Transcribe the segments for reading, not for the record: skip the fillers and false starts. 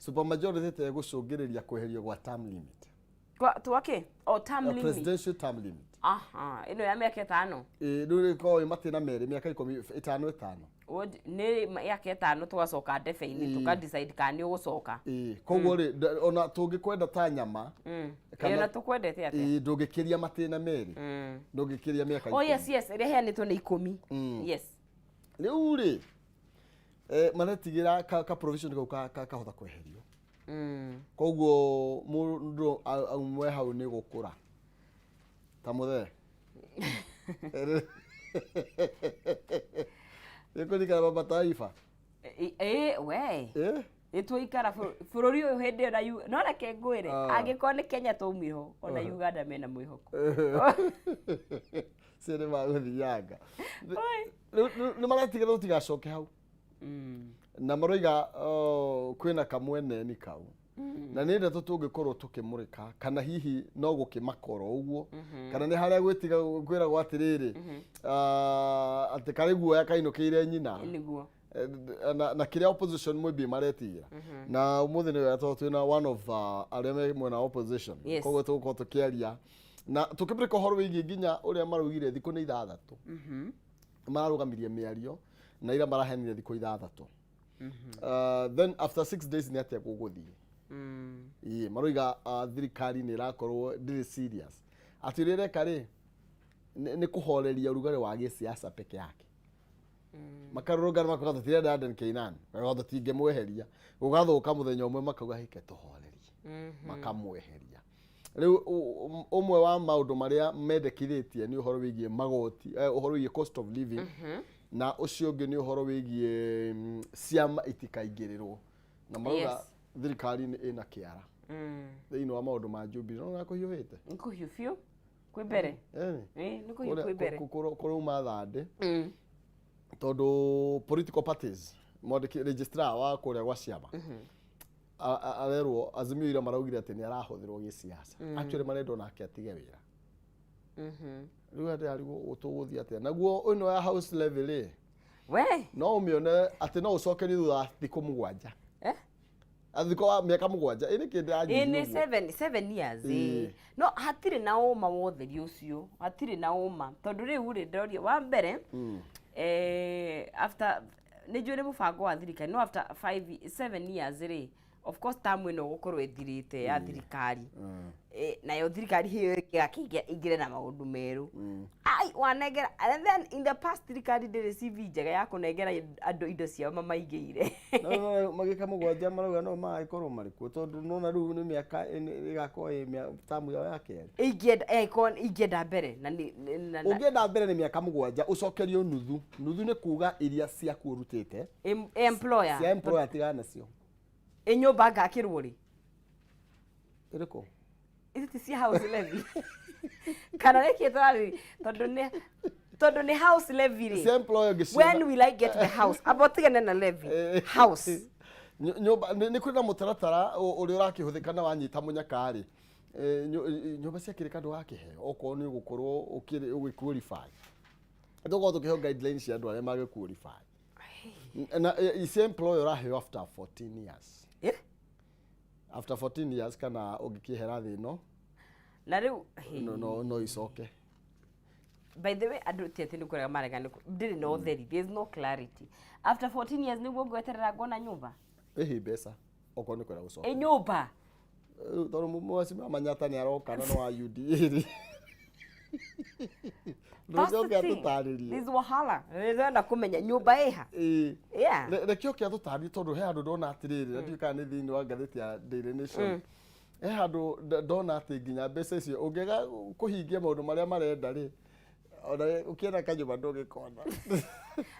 Supermajority tegũcũngĩrĩria kweherio gwa term limit. Twake o term limit. Presidential term limit. Aha, ĩno ya mĩaka 5. Ĩĩ, rĩu ĩkoragwo ĩ matĩna merĩ, mĩaka 10, 5 5. Nĩ mĩaka 5 tũgacoka ndebe-inĩ, tũka decide kana nĩ ũgũcoka. Ĩĩ, koguo rĩ, ona tũngĩkwenda ta nyama Ĩĩ, ona tũkwendete atĩa? Ĩĩ, ndũngĩkĩria matĩna merĩ, ndũngĩkĩria mĩaka Oh 10. Yes, ĩrĩa ĩheanĩtwo nĩ 10. Yes. Rĩu rĩ, maretigĩra ka provision kau kahota kweherio. Koguo mũndũ aumwe hau nĩ gũkũra ta mũthee. Nĩ kũririkana Baba Taifa? Ĩ we. Eh? Nĩ twaikara bũrũri ũyũ hĩndĩ ĩyo na no reke ngwĩre, angĩkorwo nĩ Kenya twaumire ho, ona Uganda mena mwĩhoko. Cio nĩ magũthianga. Oi. Rĩu nĩ maretigĩra tũtigacoke hau. Na maroiga, oh, kwĩna kamweneni kau na nĩ ndeto tũngĩkorwo tũkĩmũrĩka, kana hihi no gũkĩmakora ũguo, kana nĩ harĩa gwĩtiga kwĩragwo atĩrĩrĩ, ah, atĩ karĩ guoya kainũkĩire nyina. Nĩguo. Na kĩrĩa opposition mwĩmbi maretigĩra. Na ũmũthĩ nĩ wega tondũ twĩna one of arĩa me mwena wa opposition. Koguo tũgũkorwo tũkĩaria na tũkĩmũrĩka ũhoro wĩgiĩ nginya ũrĩa maraugire thikũ nĩ 6 mararũgamirie mĩario na ira maraheanire thikũ 6. Then after 6 days nĩ atĩa gũgũthiĩ? Ĩĩ, maroiga thirikari nĩ ĩrakorwo ndĩrĩ serious, atĩ ũrĩa ĩreka rĩ nĩ kũhoreria ũrugarĩ wa gĩsiasa peke yake. Makarũrũngana makauga tũtirenda Aden Keynan, makauga tũtingĩmweheria, gũgathũka mũthenya ũmwe makauga hike tũhorerie, makamweheria. Rĩu ũmwe wa maũndũ marĩa mendekithĩtie nĩ ũhoro wĩgiĩ magoti, ũhoro wĩgiĩ cost of living, na ũcio ũngĩ nĩ ũhoro wĩgiĩ ciama itikaingĩrĩrwo, na marauga thirikari nĩ ĩna kĩara thĩinĩ wa maũndũ ma Jubilee. No nakũhiũhĩte. Nĩ kũhiũ biũ kwĩ mbere. Ĩni. Ĩ, nĩ kũhiũ kwĩ mbere. Kũrauma thandĩ tondũ political parties, mwandĩki registrar wa kũrĩa gwa ciama arerwo Azimio ira maraugire atĩ nĩ arahũthĩrwo gĩsiasa. Actually marendwo nake atige wĩra. Rĩu atĩ arigwo tũgũthiĩ atĩa naguo ĩno ya house level rĩ? We. No ũmĩone atĩ no ũcokerio thutha wa thikũ 7. Eh? Thikũ wa mĩaka 7 ĩ nĩkĩ Ĩ, ndĩranyiria nĩ ũguo? 7 years. Ĩ. Ĩ, no hatirĩ na ũma wa ũtheri ũcio, hatirĩ na ũma, tondũ rĩu rĩ ndoria wa mbere, after nĩ njũĩ nĩ mũbango wa thirikari, no after 5, 7 years rĩ, of course term ĩno gũkorwo ĩthirĩte ya thirikari. Nayo thirikari ĩyo ĩgakĩingĩra ĩingĩre na maũndũ merũ. Ai wanengera, and then in the past thirikari ndĩrĩ CV njega ya kũnengera andũ indo ciao mamaigĩire. No magĩka 7 marauga no magagĩkorwo marĩ kuo, tondũ nona rĩu nĩ mĩaka ĩgakorwo ĩ tamu yao ya kerĩ. Ingĩenda korwo ingĩenda mbere na nĩ Ũngĩenda mbere nĩ mĩaka 7, ũcokerio nuthu nuthu, nĩ kuga iria ciaku ũrutĩte. Employer. Cia employer tigana nacio. Ĩ nyũmba ngakĩrwo rĩ? Ĩrĩkũ? Ici ti cia house levy kana nĩkĩ tũrarĩ, tondũ nĩ house levy rĩ? Cia employer ũngĩciona. When will I get the house? Amba ũtigane na levy, house. Nyũmba nĩ kũrĩ na mũtaratara ũrĩa ũrakĩhũthĩka na wanyita mũnyaka-rĩ, nyũmba cia kĩrĩka ndũgakĩheo okorwo nĩ ũgũkorwo ũgĩ qualify. Tũgũkorwo tũkĩheo guidelines cia andũ arĩa magĩ qualify na cia employer ũraheo after 14 years. After 14 years kana ũngĩkĩehera thĩ ĩno. Na rĩu no icoke. By the way, andũ ti atĩ nĩ kũrega marega, nĩ ndĩrĩ na ũtheri, there is no clarity. After 14 years nĩguo ngweterera ngona nyũmba? Ĩhi mbeca okorwo nĩ kwenda gũcoka. Ĩ nyũmba? Rĩu tondũ mheshimiwa Manyata nĩ aroka na nĩ wa UDA rĩ, That's the ndũcoke thing. atũtarĩrie. There's wahala. Nĩndĩrenda kũmenya nyũmba ĩha. Ĩĩ. Yeah. Reke oke atũtarĩrie, tondũ he handũ ndona atĩrĩrĩ, na ndiũĩ kana nĩ thĩinĩ wa ngathĩti ya Daily Nation, he handũ ndona atĩ nginya mbeca icio ũngĩaga kũhingia maũndũ marĩa marenda rĩ, ona ũkĩenda kanyũmba ndũngĩkona.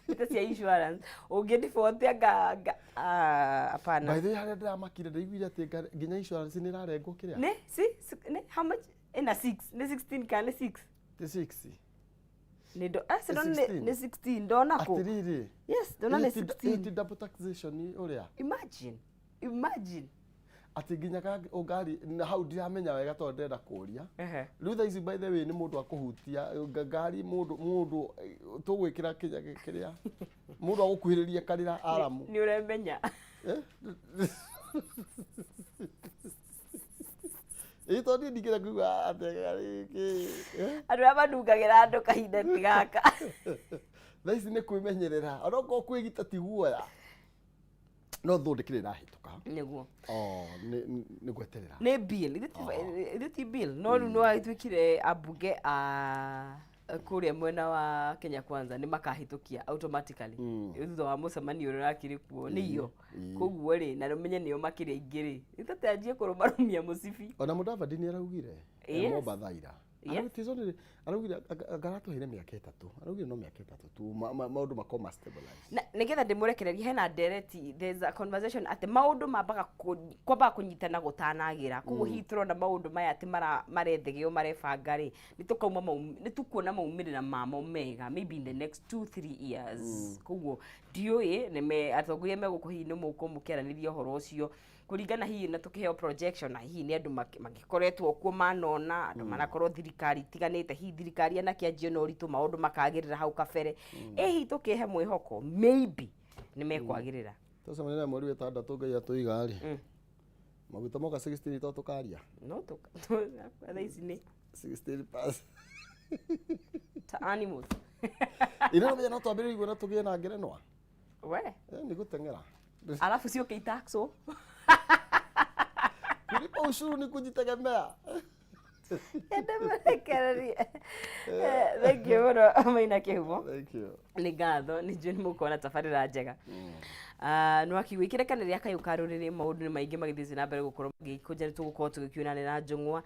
Nĩ cia insurance. Ũngĩ default anga ah, hapana. By the way, harĩa ndĩramakire, ndaiguire atĩ nginya insurance nĩ ĩrarengwo kĩrĩa. Nĩ si nĩ how much? Ĩna 6, nĩ 16 kana nĩ 6? Ti 6. Nĩ ndo ah, ndona 16. nĩ 16 ndona kũ? Atĩrĩrĩ. Yes, ndona nĩ Ĩ 16. ti double taxation ũrĩa? Imagine. Imagine. Atĩ nginya ngari na hau ndiramenya wega tondũ ndĩrenda kũria. Rĩu thaa ici, by the way, nĩ mũndũ akũhutia ngari, mũndũ tũgwĩkĩra kĩrĩa mũndũ agũkuhĩrĩria karĩra aramu. Nĩ ũremenya. Eh? Ĩ tondũ niĩ ndingĩenda kũigua atĩ kĩ eh? Andũ arĩa manungagĩra andũ kahinda ti gaka. Thaa ici nĩ kwĩmenyerera, onokorwo kwĩgita ti guoya, no thũ ndĩkĩrĩ ĩrahĩtũka. Nĩguo. Oh, nĩ gweterera. Nĩ bill, ithuĩ ti bill, no rĩu no agĩtuĩkire ambunge a kũrĩa mwena wa Kenya Kwanza nĩ makahĩtũkia automatically thutha wa mũcemanio ũrĩa ũrakĩrĩ kuo nĩ iyo. Koguo rĩ, na ũmenye nĩo makĩrĩ aingĩ rĩ, ĩtatanjie kũrũmarũmia mũcibi. Ona Mudavadi nĩ araugire Mombatha ira. Araugire araugire anga aratũheire mĩaka 3, araugire no mĩaka 3 tu maũndũ makorwo ma stabilize. Na nĩgetha ndĩmũrekererie, hena ndereti, there's a conversation atĩ maũndũ mambaga kwambaga kũnyitana gũtanagĩra. Koguo hihi tũrona maũndũ maya atĩ marethegeo marebanga rĩ, nĩ tũkuona maumĩrĩra mamo mega maybe in the next 2-3 years. Koguo ndiũĩ nĩ atongoria megũkũ, hihi nĩ mũgũkorwo mũkĩaranĩria ũhoro ũcio kũringana hihi na tũkĩheo projection, na hihi nĩ andũ magĩkoretwo kuo manona andũ manakorwo thirikari itiganĩte, hihi thirikari yanakĩanjio na ũritũ maũndũ makagĩrĩra hau kabere, ĩ hihi tũkĩhe mwĩhoko maybe nĩ mekwagĩrĩra. Tũcemania na mweri wa 6 Ngai atũiga rĩ, maguta moka 16 to tũkaria. No thaa ici nĩ 16 pass ta animals. Ira no twambĩrĩrie igua na tũgĩe na ngerenwa. We. Nĩ gũteng'era. Alafu ciũke itaxwo. Kulipa ushuru ni kujitegemea. Ndĩmũrekererie. Thank you mũno Maina Kĩhumo. Thank you. Nĩ ngatho, nĩ njũĩ nĩ mũkuona tabarĩra njega. Nĩ wakiuga ikereka rĩa kayũ ka rũrĩrĩ, maũndũ nĩ maingĩ magĩthiĩte na mbere gũkorwo magĩkũnja, nĩ tũgũkorwo tũgĩkiona na njũng'wa.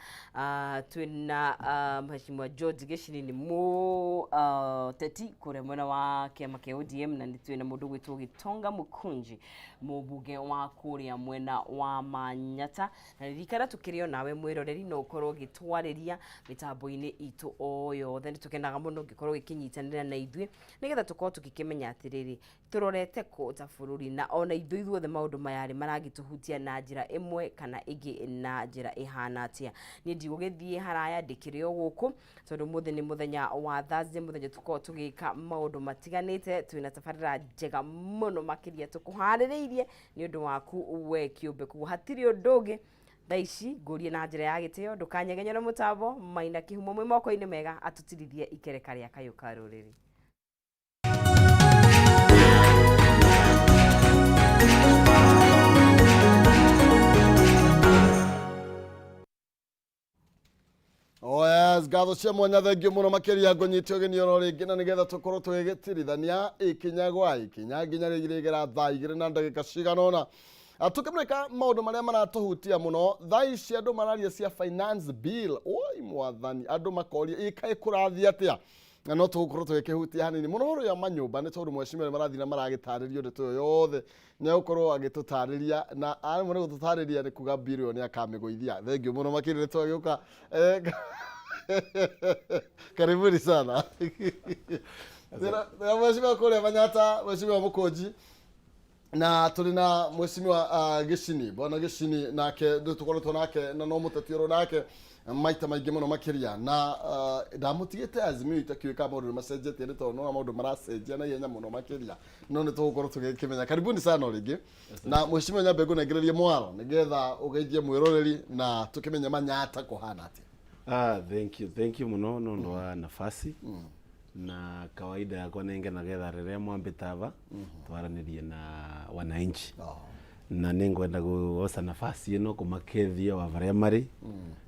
Twĩna Mheshimiwa George Gĩcini nĩ mũteti kũrĩa mwena wa kĩama kĩa ODM, na nĩ twĩna mũndũ gwĩtwo Gitonga Mũkunji, mũmbunge wa kũrĩa mwena wa Manyata. Na ririkana tũkĩrĩ o nawe mwĩroreri, no ũkorwo ũgĩtwarĩria mĩtambo-inĩ itũ o yothe. Nĩ tũkenaga mũno ũngĩkorwo ũgĩkĩnyitanĩra na ithuĩ nĩgetha tũkorwo tũgĩkĩmenya atĩrĩrĩ, tũrorete kũ ta bũrũri, na ona ithuĩ ithuothe maũndũ maya rĩ maragĩtũhutia na njĩra ĩmwe kana ĩngĩ na njĩra ĩhana atĩa. Niĩ ndigũgĩthiĩ haraya, ndĩkĩrĩ o gũkũ tondũ ũmũthĩ nĩ mũthenya wa Thursday, mũthenya tũkoragwo tũgĩka maũndũ matiganĩte. Twĩna tabarĩra njega mũno makĩria tũkũharĩrĩirie nĩ ũndũ waku we kĩũmbe, koguo hatirĩ ũndũ ũngĩ thaa ici ngũrie na njĩra ya gĩtĩo, ndũkanyegenyere mũtambo. Maina Kĩhumo mwĩ moko-inĩ mega atũtirithie ikereka rĩa kayũ ka rũrĩrĩ. Oh yes, ngatho cia mwanya, thengio mũno makĩria ngũnyite ũgeni oro rĩngĩ, na nĩgetha tũkorwo tũgĩgĩtirithania ikinya gwa ikinya nginya rĩgĩra thaa 2 na ndagĩka cigana ũna, tũkĩmũrĩka maũndũ marĩa maratũhutia mũno thaa ici. Andũ mararia cia finance bill, oi mwathani, andũ makoria ĩkaĩ kũrathiĩ atĩa, na no tũgũkorwo tũgĩkĩhutia hanini mũno ũhoro ya manyũmba, nĩ tondũ mheshimiwa nĩ marathiĩ na maragĩtarĩrio ndeto ĩyo yothe, nĩ egũkorwo agĩtũtarĩria, na aremwo nĩ gũtũtarĩria nĩ kuga bilioni akamĩgũithia. Thengiũ mũno makĩria nĩ twagĩũka. Karibuni sana na mheshimiwa kũrĩa Manyata, mheshimiwa Mũkũnji, na tũrĩ na mheshimiwa Gĩcini, bwana Gĩcini, nake nĩ tũkoretwo nake na no mũteti ũrũ nake maita maingĩ mũno makĩria, na ndamũtigĩte Azimio itakĩũĩ kana maũndũ nĩ macenjetie, nĩ tondũ nona maũndũ maracenjia na ihenya mũno makĩria, no nĩ tũgũkorwo tũgĩkĩmenya. Karibuni sana o rĩngĩ, na mheshimiwa nyambe ngũnengererie mwaro nĩgetha ũgeithie mwĩroreri na tũkĩmenye Manyata kũhana atĩa. Thank you, thank you muno nundu wa nafasi, na kawaida yakwa ningenagetha riria mwambitava twaranirie na wananchi, na ningwenda guoca nafasi ino kumakethia wa varia mari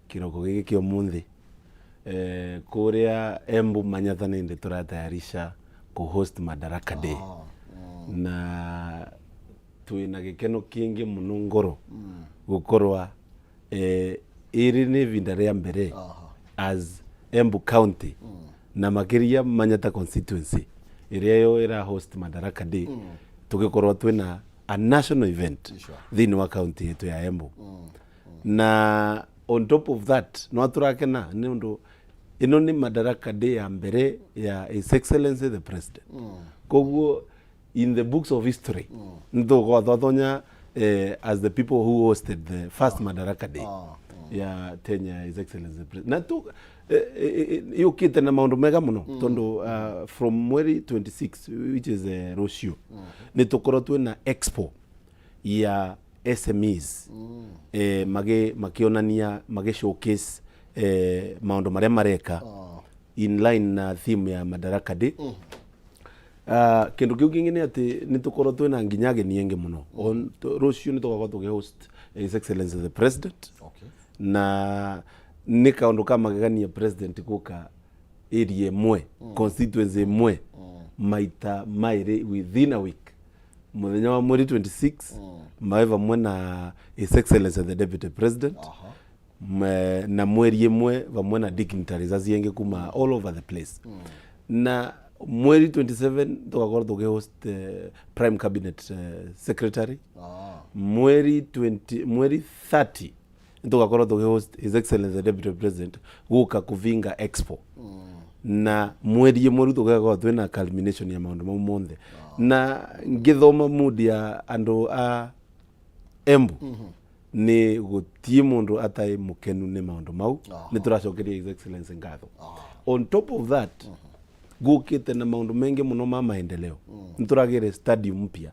kiroko giki kia umuthi. Kuria Embu Manyata nindi turatayarisha ku host Madaraka Day, na twina gikeno kingi muno ngoro gukorwa iri ni ivinda ria mbere as Embu County na makiria Manyata constituency iria yo ira host Madaraka Day, tugikorwo twina a national event thiini wa county yetu ya Embu. Na on top of that, no turakena ni undu ino ni Madaraka Day ya mbere ya His Excellency the President. Koguo in the books of history nithugukorwo twatonya as the people who hosted the first Madaraka Day ya Kenya His Excellency the President, na tu yukite na maundu mega muno, tondu from mweri 26, which is rucio, ni tukorwo twina expo ya SMEs makĩonania, magĩ showcase maũndũ marĩa mareka in line na theme ya Madaraka Day. Kĩndũ kĩu kĩngĩ nĩ atĩ nĩ tũkorwo twĩna nginya ageni aingĩ mũno. Rũciũ nĩ tũgakorwo tũkĩ host His Excellency the President. Na nĩ kaũndũ ka magegania president gũka area ĩmwe, constituency ĩmwe, maita maĩrĩ within a week. Mũthenya wa mweri 26 maĩ vamwe na His Excellency the Deputy President, na mweri ĩmwe vamwe na dignitaries acio angĩ kuma all over the place. Na mweri 27 tũgakorwo tũkĩ-host Prime Cabinet Secretary. Mweri 20, mweri 30 tũgakorwo tũkĩ-host His Excellency the Deputy President gũka kũvinga expo. Na mweri ĩmwe rĩu tũgakorwo twĩna culmination ya maũndũ mau monthe. Na ngĩthoma mood ya andũ a Embu, nĩ gũtiĩ mũndũ atarĩ mũkenu nĩ maũndũ mau. Nĩ tũracokeria His Excellency ngatho. On top of that, gũkĩte na maũndũ maingĩ mũno ma maendeleo. Nĩ tũragĩre stadium mpya,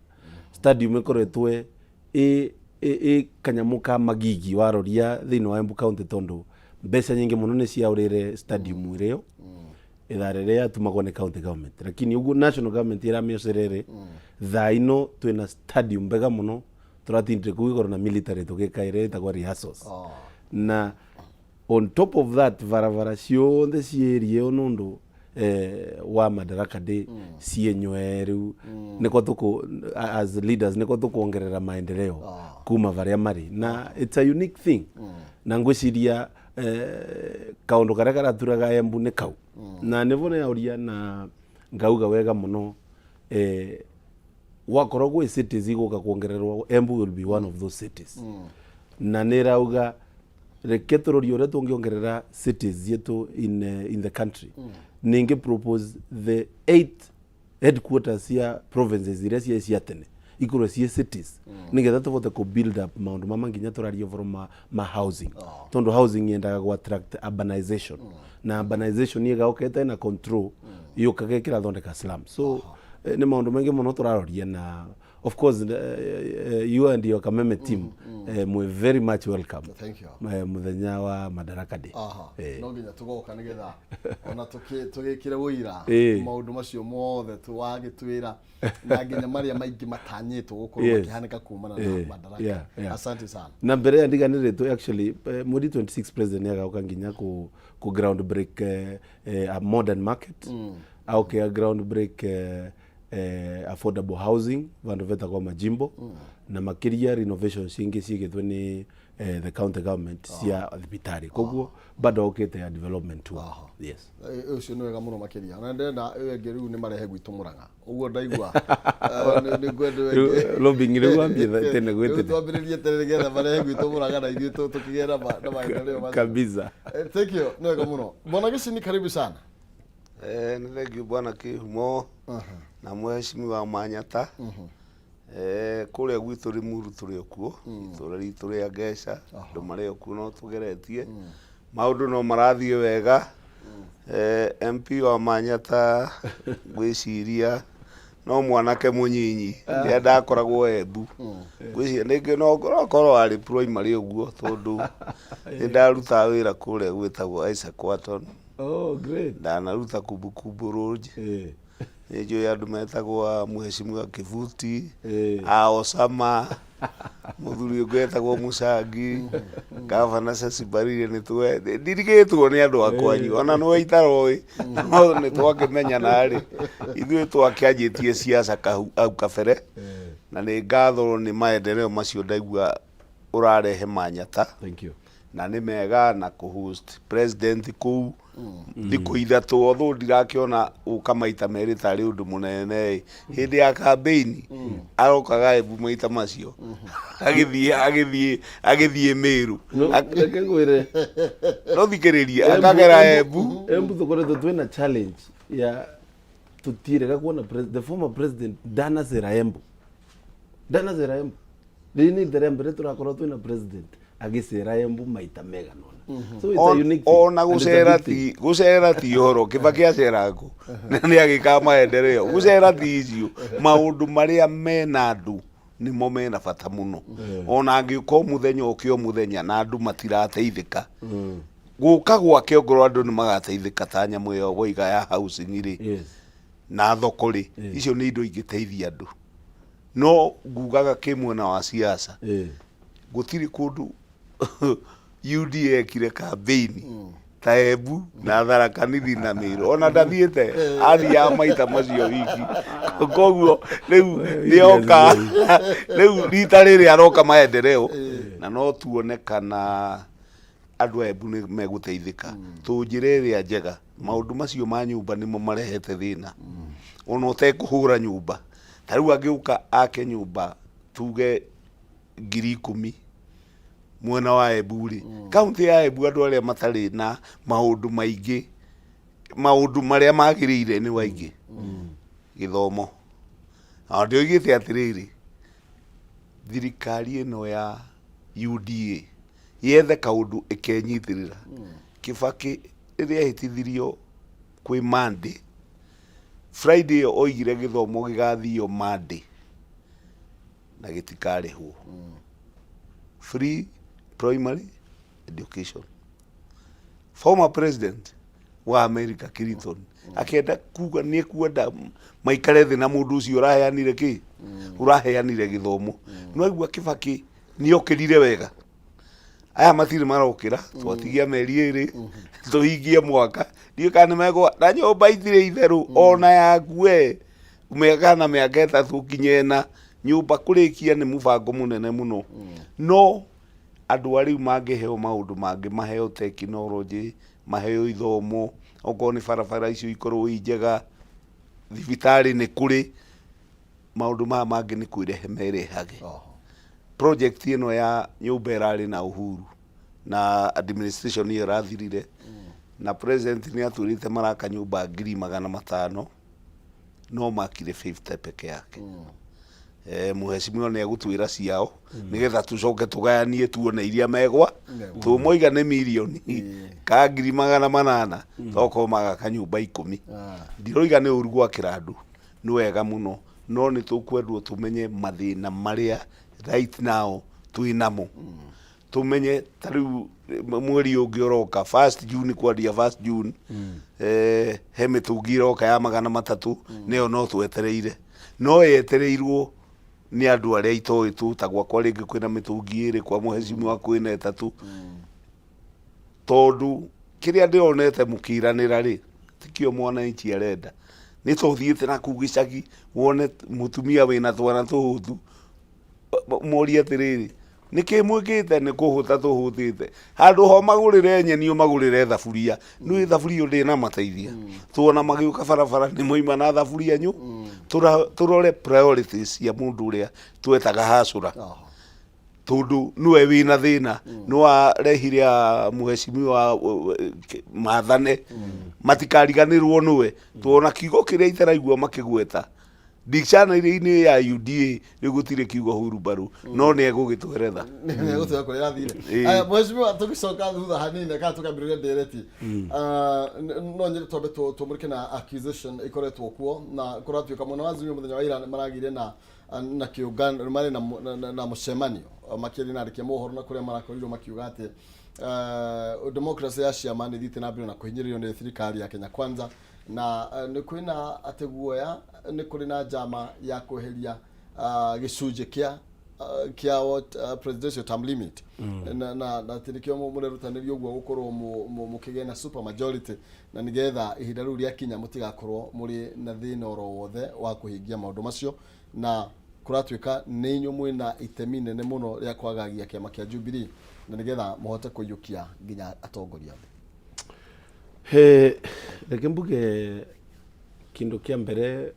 stadium ĩkoretwo ĩ kanyamũ ka magigi waroria thĩinĩ wa Embu County, tondũ mbeca nyingĩ mũno nĩ ciaũrĩre stadium ĩrĩo ithaa rĩrĩa yatumagwo nĩ county government, lakini ũguo national government ĩramĩocerere. Thaa ino twĩna stadium mbega mũno, tũratindire kũu igũrũ na military tũgĩka ĩrĩa ĩtagwo rehearsals. Na on top of that, barabara ciothe ciĩ area ĩyo nũndũ wa Madaraka Day ciĩnywe rĩu nĩko tũkũ as leaders nĩko tũkuongerera maendeleo kuma varĩa marĩ. Na it's a unique thing, na ngwĩciria kaũndũ karĩa karaturaga Embu nĩ kau. Na nĩvo nĩauria na ngauga wega mũno, wakorwo gwĩ cities igũka kuongererwo, Embu will be one of those cities. Na nĩ rauga reke tũrorie ũrĩa tũngĩongerera cities cietũ in the country. Ningĩ propose the eight headquarters cia provinces iria cia tene ikorwo ciĩ cities, nigetha tũvote kũ build up maũndũ mama nginya tũraria ũhoro ma housing, tondũ housing yendaga gũ attract urbanization, na urbanization ĩgaũka ĩtarĩ na control yũkaga ĩkĩrathondeka slum. So nĩ maũndũ maingĩ mũno tũraroria. Na of course, you and your Kameme team, mwe very much welcome. Thank you. Mũthenya wa Madaraka Day. No nginya tugoka nigetha ona tũgĩkĩre ũira maũndũ macio mothe wagĩtwĩra, na nginya marĩa maingĩ matanyĩtwo gũkorwo makĩhanĩka kumana na Madaraka. Asante sana. Na mbere ya ndiganĩrĩtwo, actually, mweri 26 president nĩagauka nginya ku ground break a modern market, auke a ground break affordable housing vandu vetagwo Majimbo, na makiria renovation cingĩ ciĩgĩtwo nĩ the county government cia thibitarĩ. Koguo bado aukĩte ya development tour, yes. Ũcio nĩ wega mũno makĩria. Ona ndĩrenda ĩyo ĩngĩ rĩu nĩ marehe gwitũ Mũrang'a ũguo ndaigua. Nĩ ngwenda ĩyo ĩngĩ. Rĩu lobbying rĩu wambie tene gwĩ Rĩu tene. Twambĩrĩrie tene nĩgetha marehe gwitũ Mũrang'a na ithuĩ tũkĩgĩe na maendeleo macio. Kabisa. Thank you, nĩ wega mũno. Bwana Gĩcini, karibu sana. Nĩ thank you, bwana Kĩhumo na mheshimiwa Manyata. Kũrĩa gwitũ Limuru tũrĩ o kuo, itũũra ritũ rĩa Ngeca, andũ marĩ o kuo, no tũgeretie maũndũ no marathiĩ wega. MP wa Manyata ngwĩciria no mwanake mũnyinyi rĩrĩa ndakoragwo Embu, ngwĩciria rĩngĩ no korwo arĩ primary ũguo, tondũ nĩ ndarutaga wĩra kũrĩa gwĩtagwo Isaac Watton. Oh, great. Ndanaruta Kumbukumbu Lodge. Nĩ njũĩ andũ metagwo a mheshimiwa Kibuti, a Osama, mũthuri ũngĩ wetagwo Musangi, gavana Ceci Mbarire. Nĩ twe ndirigĩtwo nĩ andũ a kwanyu, ona nĩwe itaroĩ, no nĩ twakĩmenyana rĩ, ithuĩ twakĩanjĩtie siasa hau kabere. Na nĩ ngatho nĩ maendeleo macio ndaigua ũrarehe Manyata. Thank you. Na nĩ mega na kũ-host president kũu thikũ 3, although ndirakĩona ũka maita merĩ tarĩ ũndũ mũnene. Hĩndĩ ya campaign arokaga Embu maita macio, agĩthiĩ Mĩrũ. No, reke ngwĩre. No thikĩrĩria, akagera Embu. Embu tũkoretwo twĩna challenge ya tũtirega kuona the former president ndanacera Embu, ndanacera Embu. Rĩrĩ nĩ rita rĩa mbere tũrakorwo twĩna president agĩcera Embu maita megana ũna. So it's a unique thing. Ona And it's a gũcera good thing. ti gũcera ti ũhoro. Kĩbaki acera kũ na nĩ agĩkaga maendeleo? Gũcera ti icio, maũndũ marĩa mena andũ. Nĩmo mena bata mũno, ona angĩũka o mũthenya, oke o mũthenya na andũ matirateithĩka. Gũka gwake, ongorwo andũ nĩ magateithĩka ta nyamũ ĩyo woiga ya housing rĩ, na thoko rĩ, icio nĩ indo ingĩteithia andũ. No ngugaga kĩ mwena wa siasa, gũtirĩ kũndũ UDA ekire campaign ta Embu na Tharaka Nithi na Meru, ona ndathiĩte, athiaga maita macio wiki. Koguo rĩu nĩoka, rĩu rita rĩrĩ aroka maendeleo, na no tuone kana andũ a Embu nĩ megũteithĩka tũ njĩra ĩrĩa njega. Maũndũ macio ma nyũmba nĩmo marehete thĩna. Ona ũtekũhũra nyũmba, ta rĩu angĩũka ake nyũmba tuge 10,000 mwena wa Embu rĩ, kaunti ya Embu, andũ arĩa matarĩ na maũndũ maingĩ, maũndũ marĩa magĩrĩire nĩ waingĩ gĩthomo. Na ndĩoigĩte atĩrĩrĩ, thirikari ĩno ya UDA yethe kaũndũ ĩkenyitĩrĩra. Kibaki rĩrĩa ehĩtithirio kwĩ Monday, Friday ĩyo oigire gĩthomo gĩgathio Monday na gĩtikarĩhwo, free primary education. Former president wa America Clinton akenda kuga nĩ ekwenda maikare thĩ na mũndũ ũcio ũraheanire kĩ, ũraheanire gĩthomo. No aigua Kibaki nĩ okĩrire wega, aya matirĩ marokĩra. Twatigia mĩeri 2 tũhingie mwaka, ndiũĩ kana nĩ megwa na nyũmba itirĩ itherũ. Ona yaku we mĩaka na mĩaka 3 nginya 4 nyũmba kũrĩkia nĩ mũbango mũnene mũno. No andũ a rĩu mangĩheo maũndũ mangĩ, maheo tekinoronjĩ, maheo ithomo, okorwo nĩ barabara icio ikorwo i njega, thibitarĩ nĩ kũrĩ, maũndũ maya mangĩ nĩ kwĩrehe merehage. Project ĩno ya nyũmba ĩrarĩ na Uhuru na administration ĩyo ĩrathirire, na president nĩ atwĩrĩte maraka nyũmba 500,000, no makire 50 peke yake. Mũhecimiwa nĩ egũtwĩra ciao nĩgetha tũcoke tũgayanie tuone iria megwa tũmoiga nĩ mirioni ka 800,000, tokorwo magaka nyũmba 10. Ndiroiga nĩ ũru gwakĩra andũ, nĩ wega mũno, no nĩ tũkwendwo tũmenye mathĩna marĩa right now twĩ namo. Tũmenye ta rĩu mweri ũngĩ ũroka, first June, kwandia first June, he mĩtũngi ĩroka ya 300, nĩyo no twetereire, no yetereirwo nĩ andũ arĩa itoĩ tu. Ta gwakwa rĩngĩ kwĩna mĩtũngi 2, kwa mũhecimiwa kwĩna 3, tondũ kĩrĩa ndĩronete mũkĩranĩra rĩ tikĩo mwananchi arenda. Nĩ ta ũthiĩte na kũu gĩcagi wone mũtumia wĩna twana tũhũtu, morie atĩrĩrĩ, nĩkĩ mwĩkĩte? Nĩ kũhũta tũhũtĩte. Handũ ho magũrĩre nyeni, ũmagũrĩre thaburia. Nĩ thaburia ĩyo ndĩnamateithia. Tuona magĩũka barabara nĩ moima na thaburia nyũ. Tũrore priorities cia mũndũ ũrĩa twetaga hacũra, tondũ nĩwe wĩna thĩna. Nĩ warehire a mũhecimiwa mathane matikariganĩrwo nĩwe. Tuona kiugo kĩrĩa itaraigua makĩgweta dictionary-inĩ ya UDA rĩu gũtirĩ kiugo hurumbarũ, no nĩ egũgĩtweretha. Nĩegũtwĩra kũrĩa athire. Aya, mheshimiwa, tũgĩcoka thutha hanini kana tũkambĩrĩria ndereti, no nyende twambe tũmũrĩke na accusation ikoretwo kuo na kũratuĩka mwena wa Azimio mũthenya wa ira maragĩire na kĩũngano, marĩ na mũcemanio makĩaria na andĩki a mohoro, na kũrĩa marakorirwo makiuga atĩ democracy ya ciama nĩ ithiĩte na mbere na kũhinyĩrĩrio nĩ thirikari ya Kenya Kwanza, na nĩ kwĩna atĩ guoya nĩ kũrĩ na njama ya kweheria gĩcunjĩ kĩa what, presidential term limit, na atĩ nĩkĩo mũrerutanĩria ũguo gũkorwo mũkĩgĩa na super majority, na nĩgetha ihinda rĩu rĩakinya mũtigakorwo mũrĩ na thĩna oro wothe wa kũhingia maũndũ macio. Na kũratuĩka nĩ inyuĩ mwĩna itemi nene mũno rĩa kwagagia kĩama kĩa Jubilee na nĩgetha mũhote kũiyũkia nginya atongoria othe. He, reke mbuge kindu kia mbere,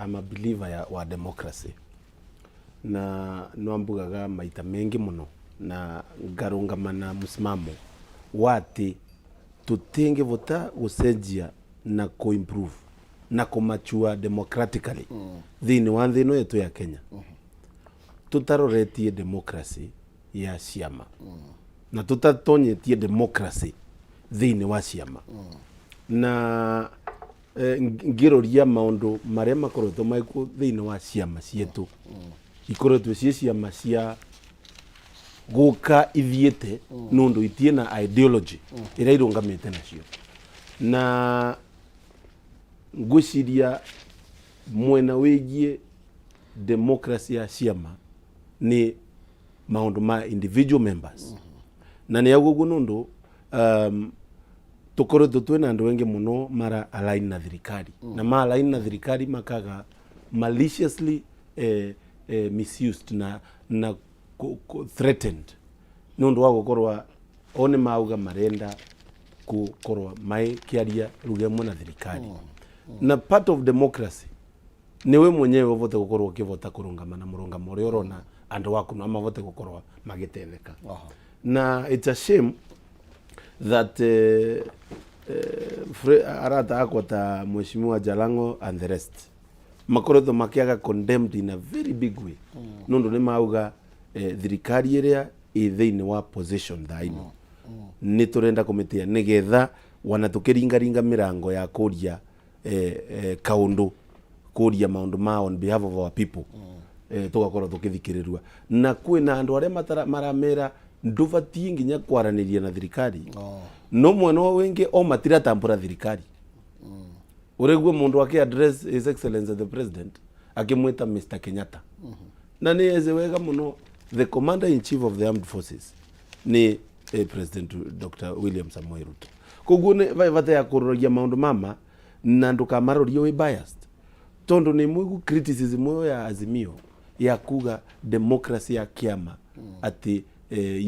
I'm a believer wa democracy, na no mbugaga maita mengi muno na ngarungama na msimamo wa ati tutingivota gucenjia na kuimprove na kumachua democratically thiini wa nthi ino yetu ya Kenya tutaroretie democracy ya ciama na tutatonyetie democracy thiini wa ciama. Na ngiroria maundu maria makoretwo maikuo thiini wa ciama cietu. Ikoretwo ciĩ ciama cia gũka ithiĩte nũndũ itie na ideology ĩrĩa irũngamĩte nacio. Na ngwĩciria mwena wĩgiĩ democracy ya ciama nĩ maũndũ ma individual members, na nĩ auga ũguo nũndũ tũkoretwo twĩna andũ aingĩ mũno mara align na thirikari, na ma align na thirikari makaga maliciously misused na threatened nĩ ũndũ wa gũkorwa o nĩ mauga marenda gũkorwa maĩkĩaria ruga ĩmwe na thirikari. Na part of democracy niwe mwenyewe ũvote gũkorwo ũkĩvota kũrũngama na mũrũngamo ũrĩa ũrona andũ aku no mavote gũkorwo magĩtetheka. Na it's a shame that arata akwa ta Mheshimiwa Jalango and the rest makoretwo makiaga condemned in a very big way, nundu nĩ mauga thirikari ĩrĩa ĩ thĩinĩ wa position thaa ino nĩ tũrenda kũmĩtĩa nĩgetha wana tũkĩringaringa mĩrango ya kũria kaũndũ, kũria maũndũ ma on behalf of our people, tũgakorwo tũkĩthikĩrĩrua. Na kwĩna andũ arĩa maramera ndũbatiĩ nginya kwaranĩria na thirikari. No mwena ũyũ wĩngĩ o matiratambũra thirikari. Ũrĩguo mũndũ akĩ address His Excellency the President akĩmwĩta Mr Kenyatta, na nĩ eze wega mũno the Commander in Chief of the Armed Forces nĩ President Dr William Samoei Ruto. Koguo nĩ vaĩ bata ya kũroragia maũndũ mama na ndũkamarorie wĩ biased, tondũ nĩ mũigu criticism ĩyo ya Azimio ya kuga democracy ya kĩama atĩ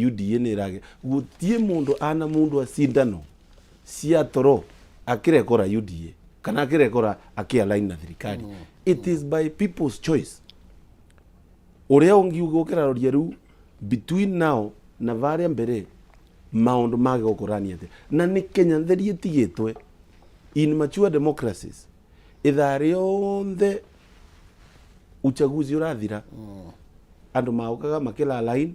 UDA nĩ ĩrage gũtiĩ mũndũ ana mũndũ acindano cia toro akĩrekora UDA kana akĩrekora akĩ-align na thirikari. It is by people's choice. Ũrĩa ũngiuga ũkĩraroria rĩu between now na varĩa mbere maũndũ mage gũkũrania atĩa, na nĩ Kenya theri ĩtigĩtwe. In mature democracies, ithaa rĩothe uchaguzi ũrathira, andũ maũkaga makĩra line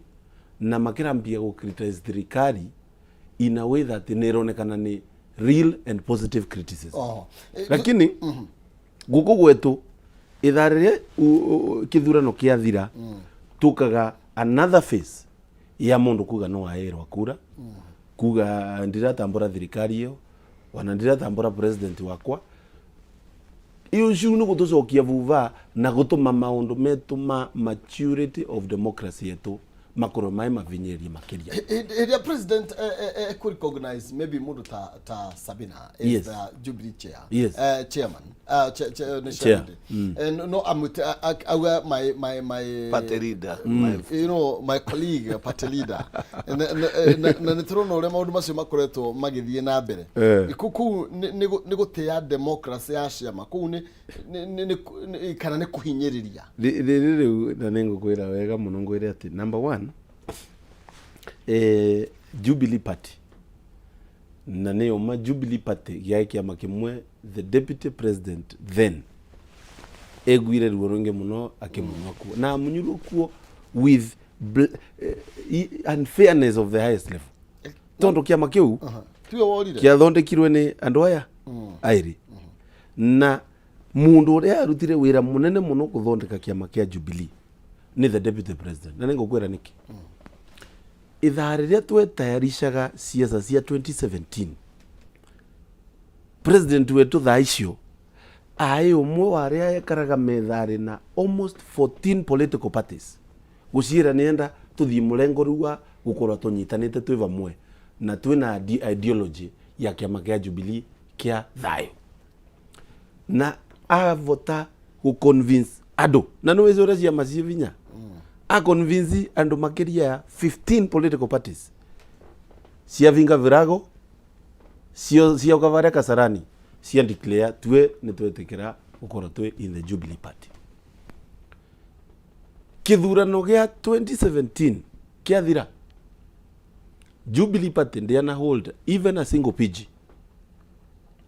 na makĩrambia gũ criticize thirikari in a way that nĩ ĩronekana nĩ real and positive criticism. Lakini gũkũ gwetũ ithaa rĩrĩa kĩthurano kĩathira, tũkaga another phase ya mũndũ kuga no aĩrwa kura, kuga ndiratambũra thirikari ĩyo ona ndiratambũra president wakwa. Iyo ciu nĩ gũtũcokia vuva na gũtũma maũndũ metũ ma maturity of democracy yetu makorwo mai mavinyĩrie makĩria. Hĩndĩ ĩrĩa president ekũ recognize maybe mũndũ ta Sabina is the Jubilee chair, chairman, nĩ Chair. chairman. No amwĩte auga my Party leader. My colleague, party leader. Na nĩ tũrona ũrĩa maũndũ macio makoretwo magĩthiĩ na mbere. Kũu nĩ gũtĩa democracy ya ciama kũu kana nĩ kũhinyĩrĩria? Rĩrĩ rĩu na nĩ ngũkwĩra wega mũno, ngwĩre atĩ number one, Jubilee Party na nĩyo ma Jubilee Party gĩaĩ kĩama kĩmwe the deputy president then eguire ruo rũingĩ mũno akĩmunywa kuo, na amunyirwo kuo with unfairness of the highest level, tondũ kĩama kĩu Tiwe worire. Kĩathondekirwe nĩ andũ aya aĩrĩ, na mũndũ ũrĩa arutire wĩra mũnene mũno gũthondeka kĩama kĩa Jubilee nĩ the deputy president. Na nĩngũkwĩra nĩkĩ. Ithaa rĩrĩa twetayarishaga ciaca cia 2017, president wetu thaa icio aĩ ũmwe wa arĩa ekaraga metharĩ na almost 14 political parties gũciĩra nĩenda tũthiĩ mũrengo rĩu wa gũkorwo tũnyitanĩte twĩ vamwe na twĩna ideology ya kĩama kĩa Jubilee kĩa thayũ, na avota gũ convince andũ, na nĩ wĩci ũrĩa ciama ciĩ vinya, a convince andũ makĩria ya 15 political parties ciavinga virago cio cioka varia Kasarani cia declare twe nĩ twetĩkĩra gũkorwo twĩ in the Jubilee Party. Kĩthurano gĩa 2017 kĩathira, Jubilee Party ndĩana hold even a single PG.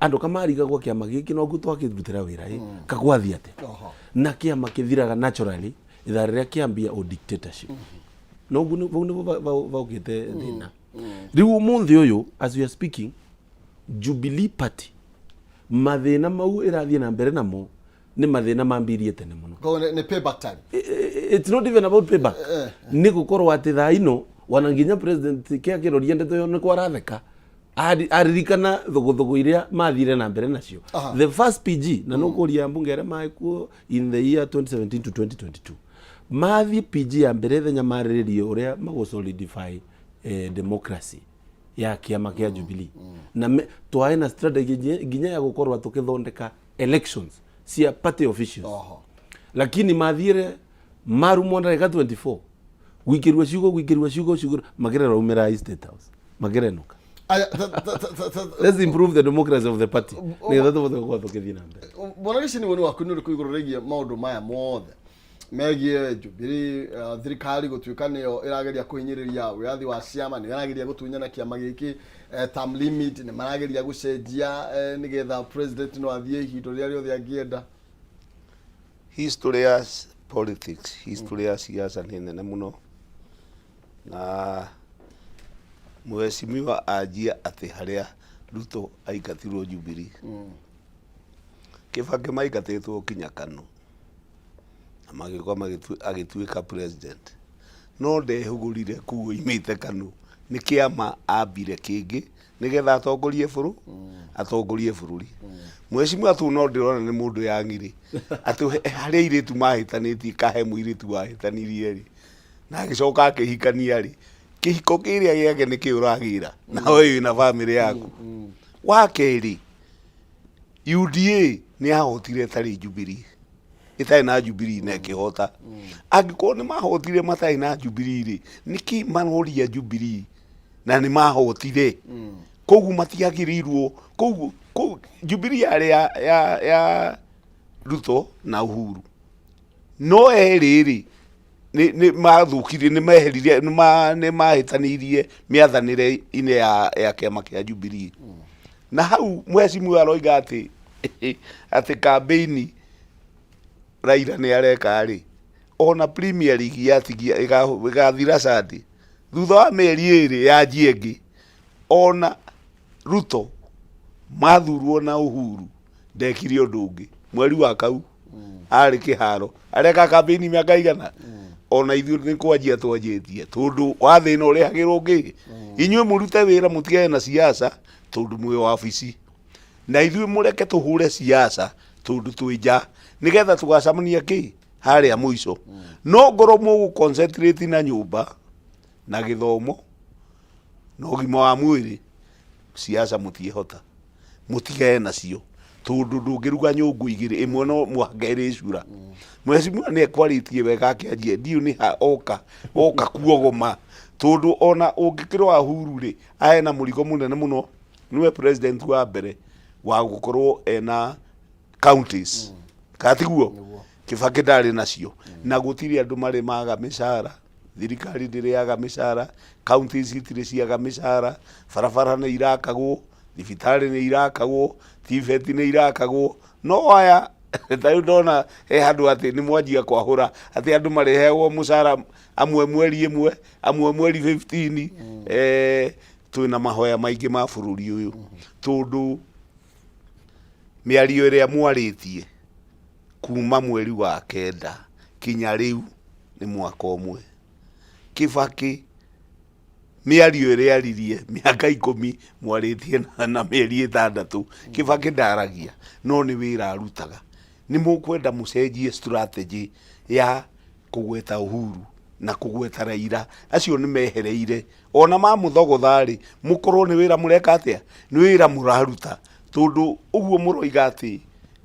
Andũ kamarigagwo kĩama gĩkĩ noguo twakĩrutĩra wĩra ĩ kagwathiĩ atĩa? Na kĩama kĩthiraga naturally ithaa rĩrĩa kĩambia o dictatorship. Noguo vau nĩvo vaukĩte thĩna rĩu ũmũthĩ ũyũ. As we are speaking, Jubilee Party mathĩna mau ĩrathiĩ na mbere namo nĩ mathĩna mambirie tene mũno. Koguo nĩ payback time. It's not even about payback. Nĩ gũkorwo atĩ thaa ino wana nginya president kĩa kĩroria ndeto ĩyo nĩ kwaratheka. Aririkana thũgũthũgũ iria mathire na mbere nacio. The first PG na nũkũria mbunge arĩa maĩ kuo in the year 2017 to 2022, mathiĩ PG ya mbere thenya marĩrĩrie ũrĩa magũ solidify democracy ya kĩama kĩa Jubilee na twaĩ na strategy nginya ya gũkorwo tũkĩthondeka elections cia party officials. Lakini mathiire marumwo ndagĩka 24, gwikĩrwo ciugo, gwikĩrwo ciugo, ciugo makĩrera umĩra State House makĩrenũka. Aya, ta- ta- ta- ta- Let's improve the democracy of the party nĩgetha tũbote gũkorwo tũkĩthiĩ na mbere. Bwana Gĩcini, woni waku nĩ ũrĩkũ igũrũ rĩgiĩ maũndũ maya mothe megiĩ Jubilee, thirikari gũtuĩka nĩyo ĩrageria kũhinyĩrĩria wĩyathi wa ciama, nĩyo ĩrageria gũtunyana kĩama gĩkĩ, term limit nĩ marageria gũcenjia, nĩgetha president no athiĩ ihinda rĩrĩa rĩothe angĩenda? History ya politics, history ya siasa nĩ nene mũno, na mheshimiwa anjia atĩ harĩa Ruto aingatirwo Jubilee, Kibaki maingatĩtwo kinya KANU na magĩũka agĩtuĩka president, no ndehũgũrire kũu oimĩte KANU, nĩ kĩama ambire kĩngĩ nĩgetha atongorie bũrũri. Mheshimiwa tu no ndĩrona nĩ mũndũ yang'irĩ atĩ harĩa airĩtu mahĩtanĩtie, kahe mũirĩtu wahĩtanirie rĩ na agĩcoka akĩhikania rĩ, kĩhiko kĩrĩa gĩake nĩkĩ ũragĩra nawe wĩna bamĩrĩ yaku? Wa kerĩ, UDA nĩ yahotire ĩtarĩ Jubilee, ĩtarĩ na Jubilee na ĩkĩhota. Angĩkorwo nĩ mahotire matarĩ na Jubilee rĩ, nĩkĩ maroria Jubilee na nĩ mahotire? Koguo matiagĩrĩirwo koguo Jubilee yarĩ ya Ruto na Uhuru, no erĩ rĩ nĩ mathũkirie, nĩ meheririe, nĩ mahĩtanĩirie mĩathanĩre-inĩ ya kĩama kĩa Jubilee. Na hau mheshimiwa aroiga atĩ campaign Raila nĩ areka rĩ, ona Premier League yatigia ĩgathira Sunday, thutha wa mĩeri 2 yanjie ĩngĩ. Ona Ruto mathurwo na Uhuru ndekire ũndũ ũngĩ, mweri wa kau arĩ kĩharo areka campaign mĩaka igana. Ona ithuĩ nĩ kwanjia twanjĩtie, tondũ wa thĩna ũrehagĩrwo ngĩ. Inyuĩ mũrute wĩra, mũtigane na siasa tondũ mwĩ wabici, na ithuĩ mũreke tũhũre siasa tondũ twĩ nja, nĩgetha tũgacemania kĩ harĩa mũico. No ngorwo mũgũ concentrate na nyũmba na gĩthomo na ũgima wa mwĩrĩ, siasa mũtiĩhota, mũtigane nacio, tondũ ndũngĩruga nyũngũ igĩrĩ, ĩmwe no mũhaka ĩrĩcura. Mheshimiwa nĩ ekwarĩtie wega akĩanjia, ndiũ nĩ ha oka kuogoma, tondũ ona ũngĩkĩrora Uhuru rĩ, aena mũrigo mũnene mũno, nĩwe president wa mbere wa gũkorwo ena counties, kana tiguo? Kibaki ndarĩ nacio, na gũtirĩ andũ marĩ maga mĩcara, thirikari ndĩrĩaga mĩcara, counties itirĩ ciaga mĩcara, barabara nĩ irakagwo, thibitarĩ nĩ irakagwo, TVET nĩ irakagwo. No aya ta rĩu ndona he handũ atĩ nĩ mwanjia kwahũra atĩ andũ marĩheagwo mũcara amwe mweri 1, amwe mweri 15. Twĩna mahoya maingĩ ma bũrũri ũyũ, tondũ mĩario ĩrĩa mwarĩtie kuma mweri wa 9 kinya rĩu nĩ mwaka 1. Kibaki mĩario ĩrĩa aririe mĩaka 10 mwarĩtie na mĩeri 6. Kibaki ndaragia, no nĩ wĩra arutaga. Nĩ mũkwenda mũcenjie strategy ya kũgweta Uhuru na kũgweta Raila, acio nĩ mehereire. Ona mamũthogotha rĩ, mũkorwo nĩ wĩra mũreka atĩa, nĩ wĩra mũraruta, tondũ ũguo mũroiga atĩ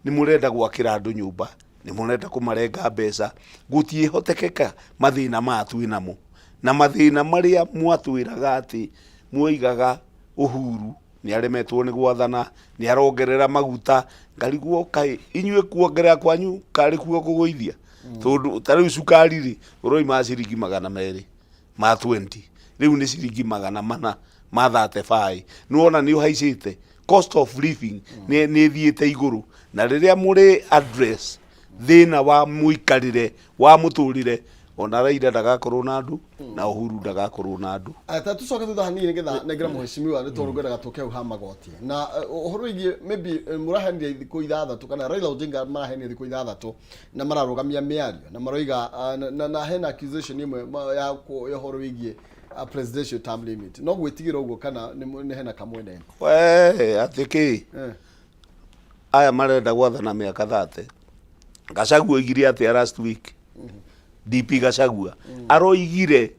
nĩ mũrenda gwakĩra andũ nyũmba, nĩ mũrenda kũmarenga mbeca, gũtiĩhotekeka mathĩna maya twĩ namo na mathĩna marĩa mwatwĩraga atĩ mwoigaga Uhuru nĩ aremetwo nĩ gwathana, nĩ arongerera maguta. Ngarigwo kaĩ inyuĩ kuongerera kwanyu karĩ kuo kũgũithia, tondũ ta rĩu cukari rĩ, ũroima ciringi 200 ma 20, rĩu nĩ ciringi 400 ma 35. Nĩwona nĩ ũhaicĩte, cost of living nĩ ĩthiĩte igũrũ, na rĩrĩa mũrĩ address thĩna wa mũikarĩre wa mũtũrĩre. Ona Raila ndagakorwo na andũ na Uhuru ndagakorwo na andũ. Ata tucoke thutha hanini nigetha nengera mũheshimiwa nĩ tondũ ngwendaga tũke hau ha magoti na ũhoro wĩgiĩ maybe mũraheanire thikũ ithathatũ kana Raila Odinga maraheanire thikũ ithathatũ na mararũgamia mĩario na maroiga na hena accusation ĩmwe ya ũhoro wĩgiĩ presidential term limit. No gwĩtigĩra ũguo kana nĩ hena kamwene? We atĩ kĩ? Aya marenda gwathana mĩaka 30. Gachagua oigire atĩa last week? DP Gachagua aroigire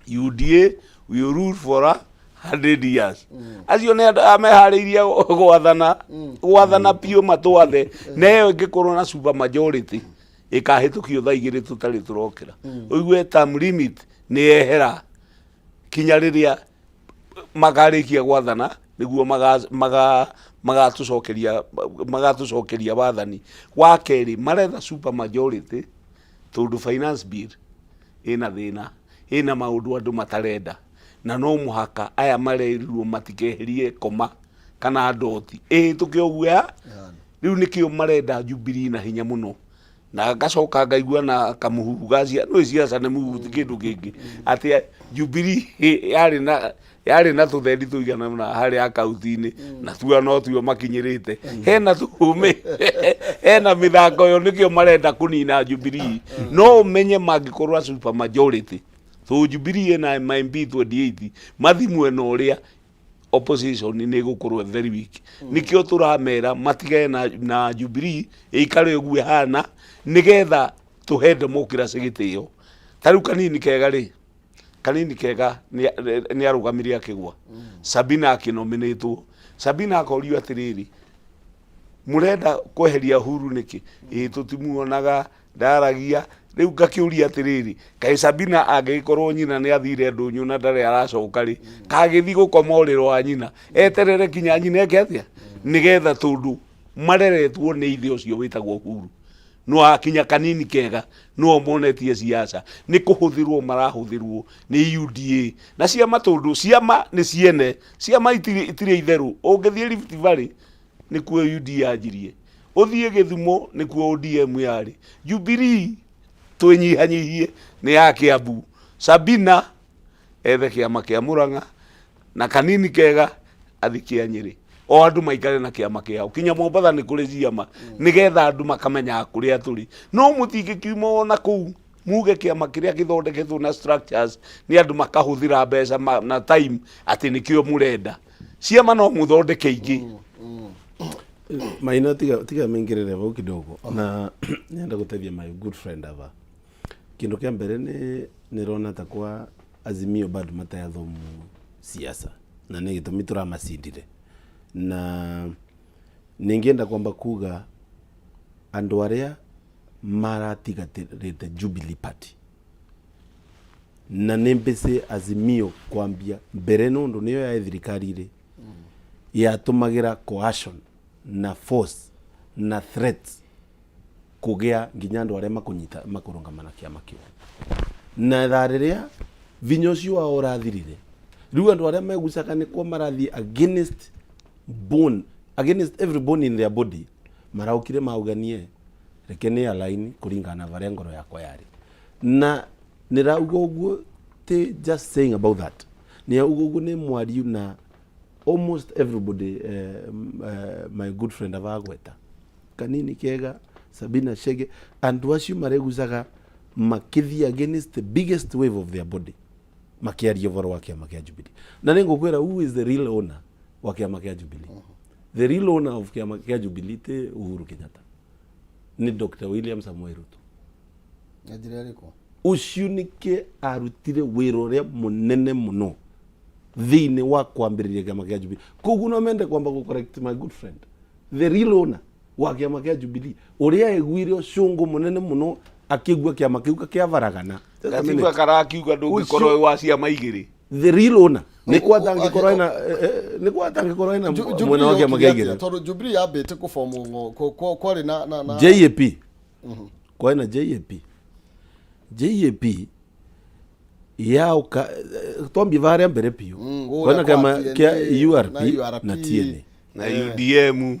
UDA will rule for 100 years. Acio nĩ andũ ameharĩirie gwathana biũ matwathe, na ĩyo ĩngĩkorwo na super majority ĩkahĩtũkio thaa 2 tũtarĩ tũrokĩra. Ũigue term limit nĩ yehera kinya rĩrĩa makarĩkia gwathana, nĩguo magatũcokeria wathani. Wa kerĩ, maretha super majority tondũ finance bill ĩna thĩna, ĩna maũndũ andũ matarenda, na no mũhaka aya marerirwo matikeherie koma kana dot, ĩhĩtũke ũguo ya rĩu. Nĩkĩo marenda Jubilee na hinya mũno. Na ngacoka ngaigua na kamũhuhu ga cia nĩ ciaca, nĩ mũhuhu, ti kĩndũ kĩngĩ, atĩ Jubilee yarĩ na tũthendi tũigana ũna harĩa akaunti-inĩ, na tuo no tuo makinyĩrĩte hena tũme hena mĩthako ĩyo. Nĩkĩo marenda kũnina Jubilee. No ũmenye mangĩkorwo a super majority, so Jubilee ĩna MP 28, mathi mwena ũrĩa opposition nĩ ĩgũkorwo very weak. Nĩkĩo tũramera matigane na Jubilee, ĩikare ũguo ĩhana, nĩgetha tũhe democracy gĩtĩo. Ta rĩu Kanini Kega rĩ, Kanini Kega nĩ arũgamire akĩgwa, Sabina akĩnominĩtwo. Sabina akorio atĩrĩrĩ, "Mũrenda kweheria Uhuru nĩkĩ?" "Ĩ tũtimuonaga ndaragia." Rĩu ngakĩũria atĩrĩrĩ, kaĩ Sabina angĩgĩkorwo nyina nĩ athire ndũnyũ na ndarĩ aracoka rĩ, kagĩthi gũkoma ũrĩrĩ wa nyina eterere kinya nyina eke atĩa? Nĩgetha tondũ mareretwo nĩ ithe ũcio wĩtagwo Uhuru, no akinya Kanini Kega no monetie siasa nĩ kũhũthĩrwo marahũthĩrwo nĩ UDA na ciama, tondũ ciama nĩ ciene, ciama itirĩ itherũ. Ũngĩthiĩ Rift Valley nĩkuo UDA yanjirie, ũthiĩ Gĩthumo nĩkuo ODM yarĩ. Jubilee twĩnyihanyihie nĩ ya Kiambu. Sabina ethe kĩama kĩa Murang'a na Kanini Kega athi kĩa Nyĩrĩ, o andũ maikare na kĩama kĩao. Kinya Mombatha nĩ kũrĩ ciama, nĩgetha andũ makamenyaga kũrĩa tũrĩ. No mũtingĩkiuma ona kũu muge kĩama kĩrĩa gĩthondeketwo na structures nĩ andũ makahũthĩra mbeca na time atĩ nĩkĩo mũrenda. Ciama no mũthondeke ingĩ. Maina, tiga mingirire vau kidogo na nenda guteithia my good friend ava. Kindu kia mbere ni nirona ta kwa Azimio bado matayathomu siasa, na nĩ gĩtũmi tũramacindire. Na ningĩenda kwamba kuga andũ arĩa maratigatĩrĩte Jubilee Party na nĩ mbĩcĩ Azimio kwambia mbere, nũndũ nĩyo ya thirikari rĩ yatũmagĩra coercion na force na threats kũgĩa nginya andũ arĩa makũnyita makũrũngama na kĩama kĩu. Na thaa rĩrĩa vinya ũcio wao ũrathirire, rĩu andũ arĩa megucaga nĩkuo marathiĩ against bone, against every bone in their body. Maraukire mauganie reke nĩ align kũringana na varĩa ngoro yakwa yarĩ. Na nĩrauga ũguo ti just saying about that, nĩ auga ũguo nĩ mwariu na almost everybody. My good friend avagweta Kanini Kega, Sabina Chege, andũ acio maregucaga makĩthiĩ against the biggest wave of their body, makiaria ũhoro wa kĩama kĩa Jubilee. Na nĩ ngũkwĩra who is the real owner wa kĩama kĩa Jubilee. The real owner of kĩama kĩa Jubilee ti Uhuru Kenyatta, nĩ Dr. William Samoei Ruto. Na njĩra ĩrĩkũ? Ũcio nĩkĩ arutire wĩra ũrĩa mũnene mũno thĩinĩ wa kwambĩrĩria kĩama kĩa Jubilee. Koguo no mende kwamba gũ correct my good friend, the real owner wa kĩama kĩa Jubilee, ũrĩa aiguire ũcũngũ mũnene mũno akĩigua kĩama kĩu kĩabaragana. Just a minute. Gatiba karakiuga ndũngĩkorwo wĩ wa ciama igĩrĩ. The real owner nĩ kwa atangĩkorwo ena nĩ kwa atangĩkorwo ena mwena wa kĩama kĩa igĩrĩ. Tondũ Jubilee yambĩte kũbomwo kwarĩ na JAP, kwena JAP, JAP yauka twambie varia mbere piũ. Kũrĩa Kwena kwa kĩama TNA kĩa URP na URP. Na TNA. Na UDM.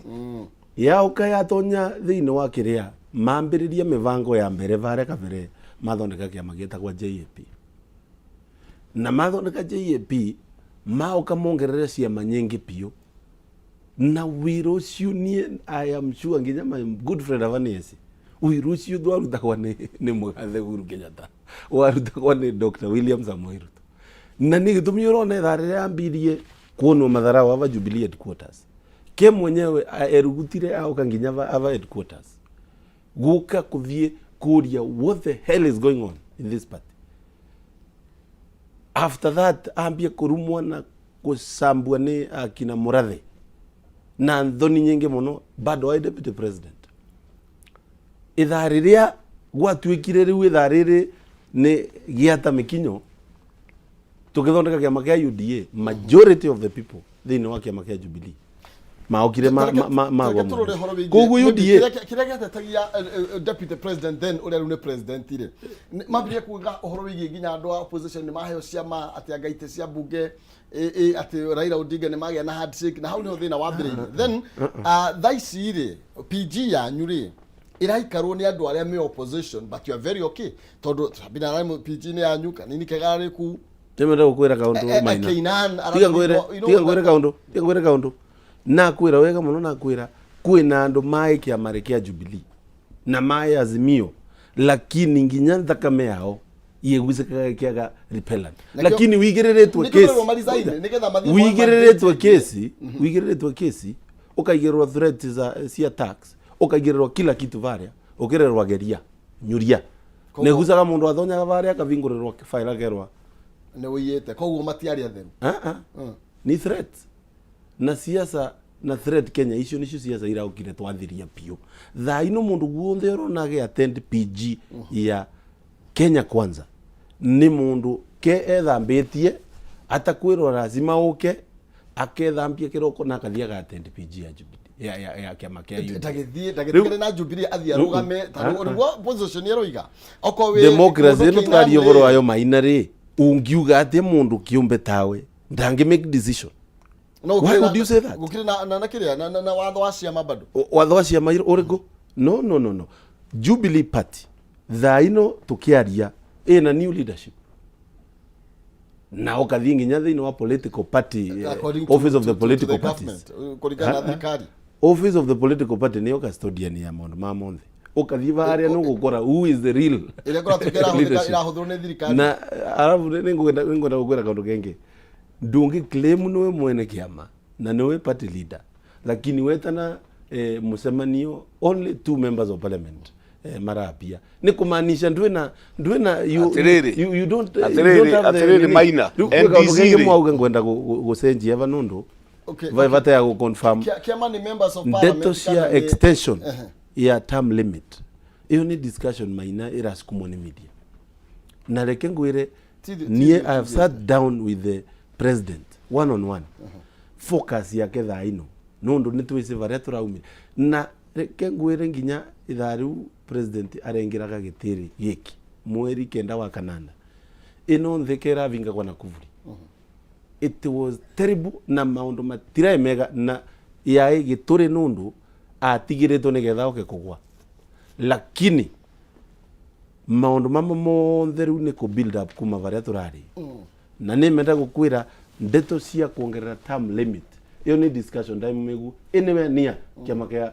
Yauka yatonya thĩinĩ wa kĩrĩa mambĩrĩria mĩbango ya mbere varia kabere. Mathondeka kĩama gĩtagwo JAP, na mathondeka JAP maoka mongerere ciama nyingĩ biũ. Na wĩra ũcio niĩ I am sure nginya my good friend Avaniesi, wĩra ũcio ndwarutagwo nĩ mũgathe Uhuru Kenyatta, warutagwo nĩ Dr. William Samoei Ruto. Na nĩ gĩtũmi ũrona ithaa rĩrĩa ambirie kuonwo matharau ava Jubilee headquarters, ke mwenyewe erugutire aoka nginya ava headquarters guka kuthie kuria, "What the hell is going on in this party?" After that ambie kurumwo na kucambua ni akina Murathe na nthoni nyingi muno, bado ai deputy president. Ithaa riria gwatuikire riu ithaa riri ni giata mikinyo, tukithondeka kiama kia UDA, majority of the people thiini wa kiama kia Jubilee maokire ma Reke tũrore ũhoro wĩgiĩ- koguo maybe UDA kĩrĩa gĩatetagia deputy president then, ũrĩa rĩu nĩ president rĩ, mambirie kuga ũhoro wĩgiĩ nginya andũ a opposition nĩ maheo ciama, atĩ anga itĩ cia mbunge, atĩ Raila Odinga nĩ magĩa na handshake, na hau nĩho thĩna wambĩrĩirie. Then thaa ici rĩ, PG yanyu rĩ ĩraikarwo nĩ andũ arĩa me opposition, but you are very okay tondũ Sabina ararĩ PG nĩ yanyu, Kanini Kega arĩ kuu. Ndĩmenda gukwira kaundu, Maina. Keinan Tiga ngwire, tiga ngwire kaundu, tiga ngwire kaundu. Nakwira wega muno, nakwira kwina andu mai kiama kia Jubilee na mai Azimio, lakini nginya thakame yao yegucikaga kiaga repellent. Lakini wigiriritwe Nĩkĩo kesi kwĩrwo maresign, nĩgetha mathiĩ wigiriritwe mandate. Kesi wigiriritwe, kesi ukaigirwo threat za cia tax, ukaigirwo kila kitu varia, ukirerwa geria nyuria. Negucaga mundu athonyaga varia akavingũrĩrwo file akerwa nĩ ũiyĩte, koguo matiarĩ atheru. Ah, ah. Ni threat na siasa na threat Kenya, icio nicio siasa iraukire twathiria biũ. Thaa ino mundu guothe ũrona age attend PG ya Kenya Kwanza ni mundu ke ethambĩtie, atakwĩrwo lazima ũke, akethambia kĩroko na akathiĩ aga attend PG ya Jubilee, ya kĩama kĩa UDA. Ndagĩthiĩ, ndagĩtigane na Jubilee, athiĩ arũgame Ah, ah. nĩguo position ĩroiga okorwo wĩ Democracy mũndũ ĩno tũraria Keinan ũhoro rĩ, wayo, Maina rĩ, ungiuga atĩ mũndũ kĩũmbe tawe ndangĩ make decision? No Why gũkĩrĩ would you say that? Gũkĩrĩ na kĩrĩa na watho wa ciama bado. Watho wa ciama ũrĩkũ? No, no, no, no. Jubilee Party thaa ino tukiaria ĩna new leadership, na ũkathiĩ nginya thĩinĩ wa political party, According to- office of the to political the parties. government, kũringana na Ah, ah. thirikari. Office of the political party nĩyo custodian ya maũndũ ma monthe. Ũkathiĩ harĩa nĩũgũkora who is the real ĩrĩa kũratuĩka leadership. ĩrahũthĩrwo nĩ thirikari. Na arabu nĩngwenda gũkwĩra kaũndũ kengĩ. Ndũngĩ claim nĩwe mwene kĩama na nĩwe party leader, lakini wetana mũcemanio only two members of parliament marapia, nĩ kumaanisha ndwĩna you, Atĩrĩrĩ. you don't, you Atĩrĩrĩ, don't have the atĩrĩrĩ, nini. Maina, Rĩu kwĩ kaũndũ NDC kengĩ rĩ. mwauga ngwenda gũcenjia ava nũndũ Okay, vata ya gũconfirm Kĩama nĩ members of parliament ndeto cia kana extension ya term limit, iyo nĩ discussion, Maina, ĩrasukumwo nĩ media. Na reke ngwĩre, niĩ I have sat down with the president one on one. Focus yake thaa ino nundu nĩ twĩcĩ varia tũraumire. Na reke ngwĩre, nginya ithaa rĩu president arengeraga gĩtĩrĩ gĩkĩ mweri 9 wa kanana, ĩno nthĩ ĩravingagwo na kuvuri. It was terrible na maundu matiraĩ mega na yaĩ gĩtũrĩ nundu atigĩrĩtwo nĩgetha oke kũgwa, lakini maundu mamwe monthe rĩu nĩ kũ build up kuma varia tũrarĩ. Na nĩ menda gũkwĩra ndeto cia kuongerera term limit, ĩyo nĩ discussion ndaimĩgu anywhere near kĩama kĩa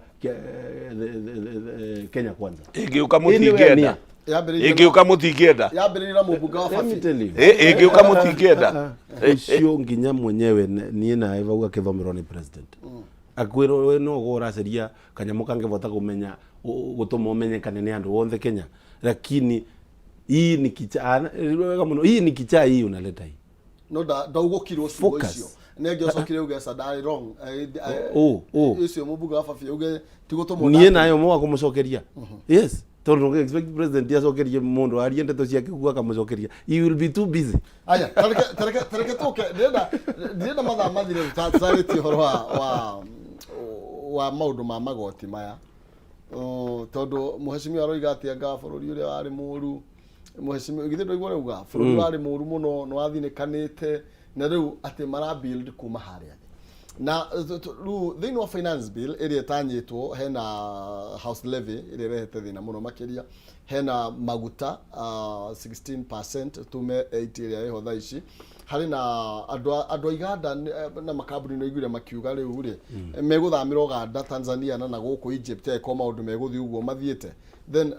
Kenya Kwanza. Ĩngĩũka Anywhere mũtingĩenda. near. Ĩngĩũka mũtingĩenda. Yambĩrĩirie na mũmbunge wa Let me Babi. tell you. Ĩngĩũka mũtingĩenda. Ũcio nginya mwenyewe niĩ nawe vau akĩthomerwo nĩ president, akwĩrwo we no gwo ũracaria kanyamũ kangĩbota kũmenya gũtũma ũmenyekane nĩ andũ othe Kenya, lakini hii ni kichaa wega mũno, hii ni kichaa, hii unaleta hii. No ndaugũkirwo ciugo Focus. icio nĩ angĩ ocokire uge aca ndarĩ wrong. Oh. Ũcio mũmbunge wa Babi auge ti gũtũmwo. Niĩ nayo mwa kũmũcokeria, yes, tondũ ndũngĩ expect president acokerie mũndũ arie ndeto ciake kuo akamũcokeria. He will be too busy. Aya, tareke tũke, ndirenda mathaa mathire tũtarĩtie ũhoro wa maũndũ ma magoti maya. Oh, tondũ mũhecimiwa aroiga atĩ anga bũrũri ũrĩa warĩ mũru, mũhecimiwa githĩ ndũigua ũrauga bũrũri warĩ mũru mũno, nĩ wathinĩkanĩte, na rĩu atĩ mara build kuma harĩa thĩ. Na rĩu thĩinĩ wa finance bill ĩrĩa ĩtanyĩtwo, hena house levy ĩrĩa ĩrehete thĩna mũno makĩria, hena maguta 16% tume 8 ĩrĩa ĩho thaa ici, harĩ na andũ a iganda na makambuni nĩ aiguire makiuga rĩu rĩ megũthamĩra Uganda, Tanzania na gũkũ Egypt angĩkorwo maũndũ megũthiĩ ũguo mathiĩte. Then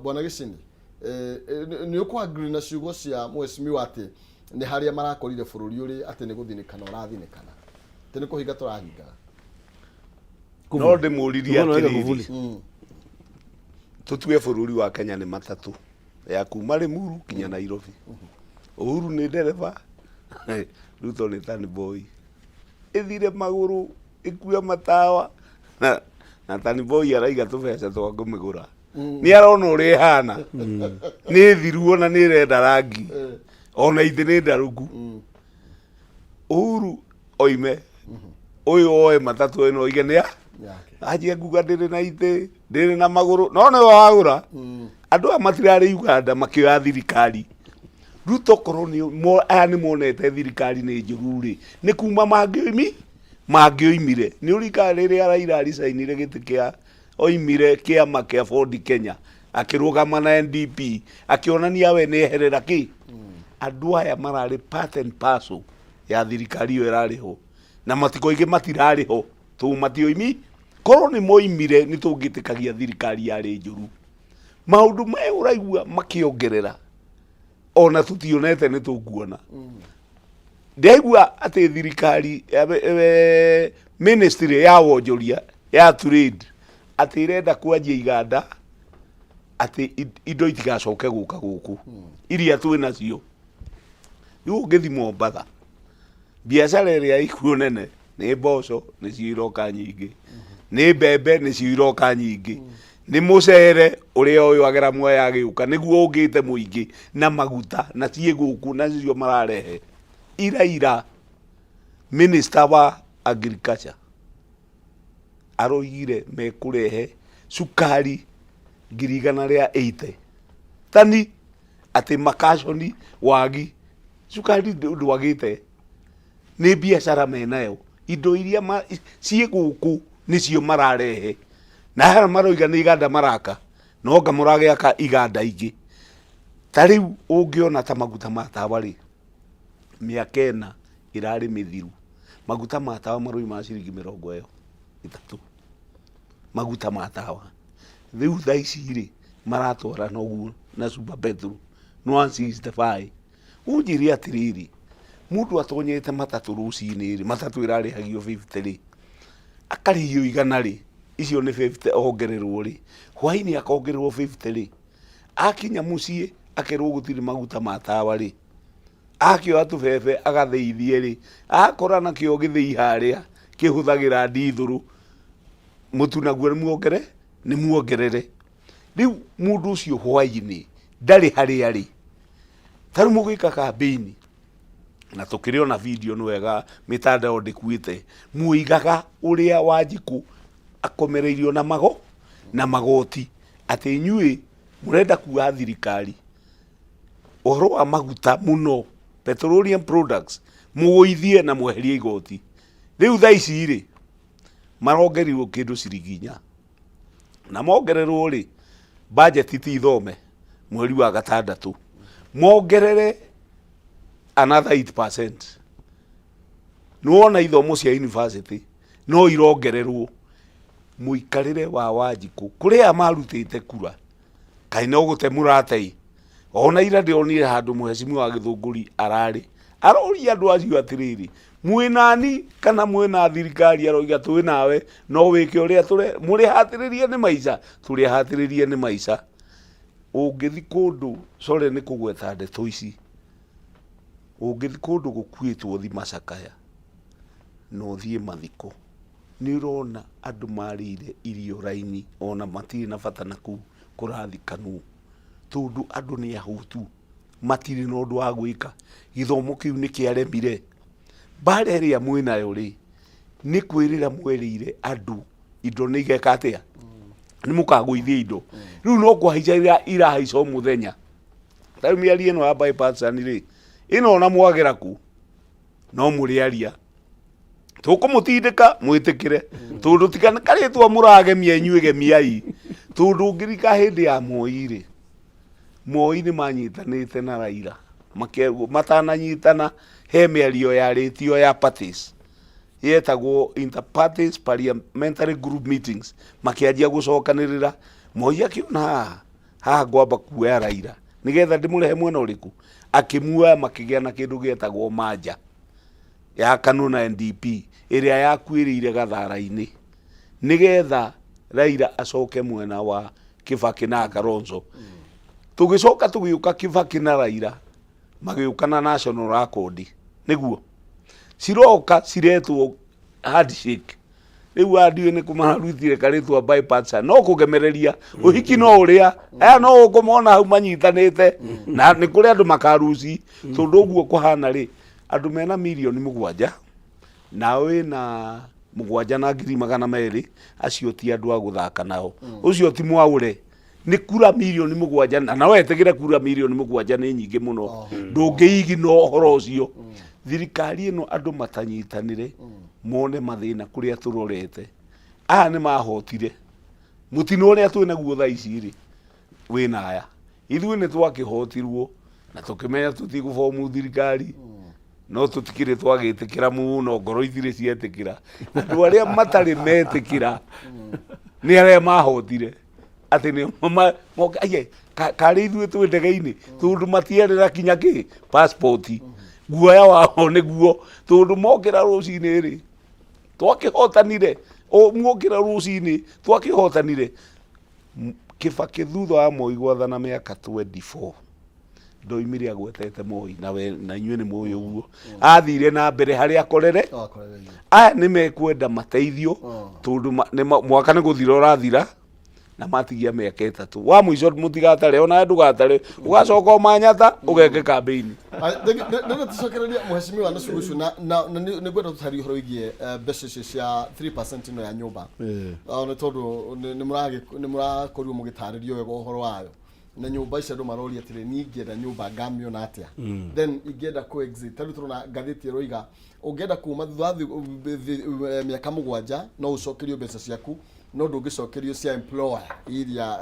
bwana Gĩcini, nĩ ũkũ na ciugo cia mheshimiwa atĩ nĩ harĩa marakorire bũrũri ũrĩ, atĩ nĩ gũthinĩkana ũrathinĩkana, atĩ nĩ kũhinga tũrahingaga? No ndĩmũririe Mbona weka atĩrĩrĩ, kuvuli? Tũtue bũrũri wa Kenya nĩ matatũ ya kuma Limuru nginya Nairobi. Uhuru nĩ ndereba, Ruto nĩ taniboi. Ĩthire magũrũ, ĩkue matawa na taniboi araiga tũbeca twa kũmĩgũra. Nĩ arona ũrĩa ĩhana, nĩ thiru, ona nĩ ĩrenda rangi, ona itĩ nĩ ndarũku. Uhuru oime ũyũ oe matatũ ĩno oige nĩ a yake. Anjie nguga ndĩrĩ na itĩ, ndĩrĩ na magũrũ, no nĩwe wagũra. Andũ aya matirarĩ Uganda makĩoya thirikari. Ruto korwo nĩ aya nĩ monete thirikari nĩ njũru rĩ, nĩ kuma mangĩoimire. Nĩ ũrikaga rĩrĩa Raila aricainire gĩtĩ kĩa oimire kĩama kĩa Ford Kenya akĩrũgama na NDP, akĩonania we nĩ eherera kĩ. Andũ aya mararĩ part and parcel ya thirikari ĩyo ĩrarĩ ho, na matikoige matirarĩ ho tũ matioimi. Korwo nĩ moimire, nĩ tũngĩtĩkagia thirikari yarĩ njũru. Maũndũ maya ũraigua makĩongerera, ona tũtionete nĩ tũkuona. Ndaigua atĩ thirikari ministry ya wonjoria ya trade atĩ ĩrenda kwanjia iganda atĩ indo itigacoke gũka gũkũ iria twĩ nacio. Rĩu ũngĩthi Mombatha, biacara ĩrĩa ikuo nene nĩ mboco, nĩcio iroka nyingĩ, nĩ mbembe, nĩcio iroka nyingĩ, nĩ mũcere ũrĩa ũyũ agera muoya agĩũka nĩguo ũngĩte mũingĩ, na maguta, na ciĩ gũkũ na cicio mararehe. Ira minister wa agriculture aroigire mekũrehe cukari 180,000 tani, atĩ makaconi wagi cukari ndwagĩte. Nĩ biacara menayo, indo iria ciĩ gũkũ nĩcio mararehe, na haha maroiga nĩ iganda maraka, no nga mũragĩaka iganda ingĩ. Ta rĩu ũngĩona ta maguta ma tawa rĩ, mĩaka 4 ĩrarĩ mĩthiru, maguta ma tawa maroima ciringi 30 maguta ma tawa. Rĩu thaa ici rĩ, maratwarana ũguo na super petrol no 165. Ũnjĩre atĩrĩrĩ, mũndũ atonyete matatũ rũcinĩ rĩ, matatũ ĩrarĩhagio 50 rĩ, akarĩhio 100 rĩ, icio nĩ 50 ongererwo rĩ, hwainĩ akongererwo 50 rĩ, akinya mũciĩ akerwo gũtirĩ maguta ma tawa rĩ, akĩoya tũbebe agathĩithie rĩ, akora nakĩo gĩthĩi harĩa kĩhũthagĩra ndithũrũ, mũtu naguo nĩ muongere, nĩ muongerere. Rĩu mũndũ ũcio hwainĩ ndarĩ harĩa rĩ. Ta rĩu mũgĩka kambĩini na tũkĩrĩ ona video, nĩ wega mĩtandao ndĩkuĩte, muigaga ũrĩa Wanjikũ akomereirio na mago na magoti, atĩ inyuĩ mũrenda kuoya thirikari ũhoro wa maguta mũno, petroleum products, mũgũithie na mweherie igoti. Rĩu thaa ici rĩ, marongerirwo kĩndũ ciringi 4, na mongererwo rĩ, budget ti thome mweri wa gatandatũ mongerere another 8%. Nĩwona ithomo cia university no irongererwo. Mũikarĩre wa Wanjikũ kũrĩa marutĩte kura, kaĩ no gũte mũratei. Ona ira ndĩronire handũ mũhecimiwa wa Gĩthũngũri ararĩ aroria andũ acio atĩrĩrĩ, mwĩnani kana mwĩna thirikari? Aroiga twĩ nawe, no wĩke ũrĩa tũre mũrĩ hatĩrĩrie nĩ maica, tũrĩ hatĩrĩrie nĩ maica. Ũngĩthi kũndũ, sorry nĩ kũgweta ndeto ici, ũngĩthi kũndũ gũkuĩtwo, thi macakaya na ũthiĩ mathiko, nĩ ũrona andũ marĩire irio raini, ona matirĩ na bata na kũu kũrathikanwo, tondũ andũ nĩ ahũtu, matirĩ na ũndũ wa gwĩka. Gĩthomo kĩu nĩ kĩaremire. Mbara ĩrĩa mwĩnayo rĩ, nĩ kwĩrĩra mwerĩire andũ indo nĩ igeka atĩa, nĩ mũkagũithia indo. Rĩu no kũhaica irahaica o mũthenya. Ta rĩu mĩario ĩno ya bipartisan rĩ, ĩno ona mwagĩra kũ no mũrĩaria. Tũkũmũtindĩka mwĩtĩkĩre tondũ tiga karĩtwa mũragemia inyuĩ gemiai tondũ ngĩrika hĩndĩ ya Moi rĩ Moi nĩ manyitanĩte na Raila matananyitana he mĩario yarĩtio ya parties yetagwo inter-parties parliamentary group meetings makĩanjia gũcokanĩrĩra Moi akĩona haha haha ngwamba kuoya Raila nĩgetha ndĩmũrehe mwena ũrĩkũ akĩmuoya makĩgĩa na kĩndũ gĩetagwo manja ya KANU na NDP ĩrĩa yakuĩrĩire gathara-inĩ nĩgetha Raila acoke mwena wa Kibaki na Kalonzo. Tũgĩcoka tũgĩũka Kibaki na Raila magĩũka na National Accord nĩguo ciroka ciretwo handshake rĩu andiũ nĩ kũmarutire karĩtwa bipartisan no kũgemereria ũhiki no ũrĩa aya no ũkũmona hau manyitanĩte na nĩ kũrĩ andũ makaruci tondũ ũguo kũhana rĩ andũ mena mirioni 7 nawe wĩna 7,200,000 acio ti andũ a gũthaka nao ũcio ti mwaũre nĩ kura mirioni 7 na no wetĩkĩre kura mirioni 7 nĩ nyingĩ mũno ndũngĩigina ũhoro ũcio thirikari ĩno andũ matanyitanĩre mone mathĩna kũrĩa tũrorete aya nĩ mahotire mũtino ũrĩa twĩ naguo thaa ici rĩ wĩna aya ithuĩ nĩ twakĩhotirwo na tũkĩmenya tũtigũbomu thirikari no tũtikĩrĩ twagĩtĩkĩra mũno ngoro itirĩ cietĩkĩra andũ arĩa matarĩ metĩkĩra nĩ arĩa mahotire atĩ nĩ karĩ ithuĩ twĩ ndege-inĩ tondũ matierĩra kinya kĩ passport guoya wao nĩguo tondũ mokĩra rũcinĩ rĩ twakĩhotanire muokĩra rũcinĩ twakĩhotanire Kibaki thutha wa Moi gwathana mĩaka 24 ndoimire agwetete Moi na we na inyuĩ nĩ mũĩ ũguo athire na mbere harĩa akorere aya nĩ mekwenda mateithio tondũ mwaka nĩ gũthira ũrathira na matigia mĩaka 3 wa mũico mũtigatare ona ndũgatare ũgacoka ũmanyata ũgeke kambĩini nĩ tũcokereria mheshimiwa nĩ cugu na nĩ ngwenda tũtarie ũhoro wĩgiĩ mbeca icio cia 3% ĩno ya nyũmba nĩ tondũ nĩ mũrakorirwo mũgĩtarĩrio wega ũhoro wayo na nyũmba icio andũ maroria atĩrĩ niĩ ingĩenda nyũmba ngamĩona atĩa then ingĩenda kũ exit tarĩu tũrona ngathĩti ĩroiga ũngĩenda kuma thutha wa mĩaka 7 no ũcokerio mbeca ciaku no ndũngĩcokerio cia employer iria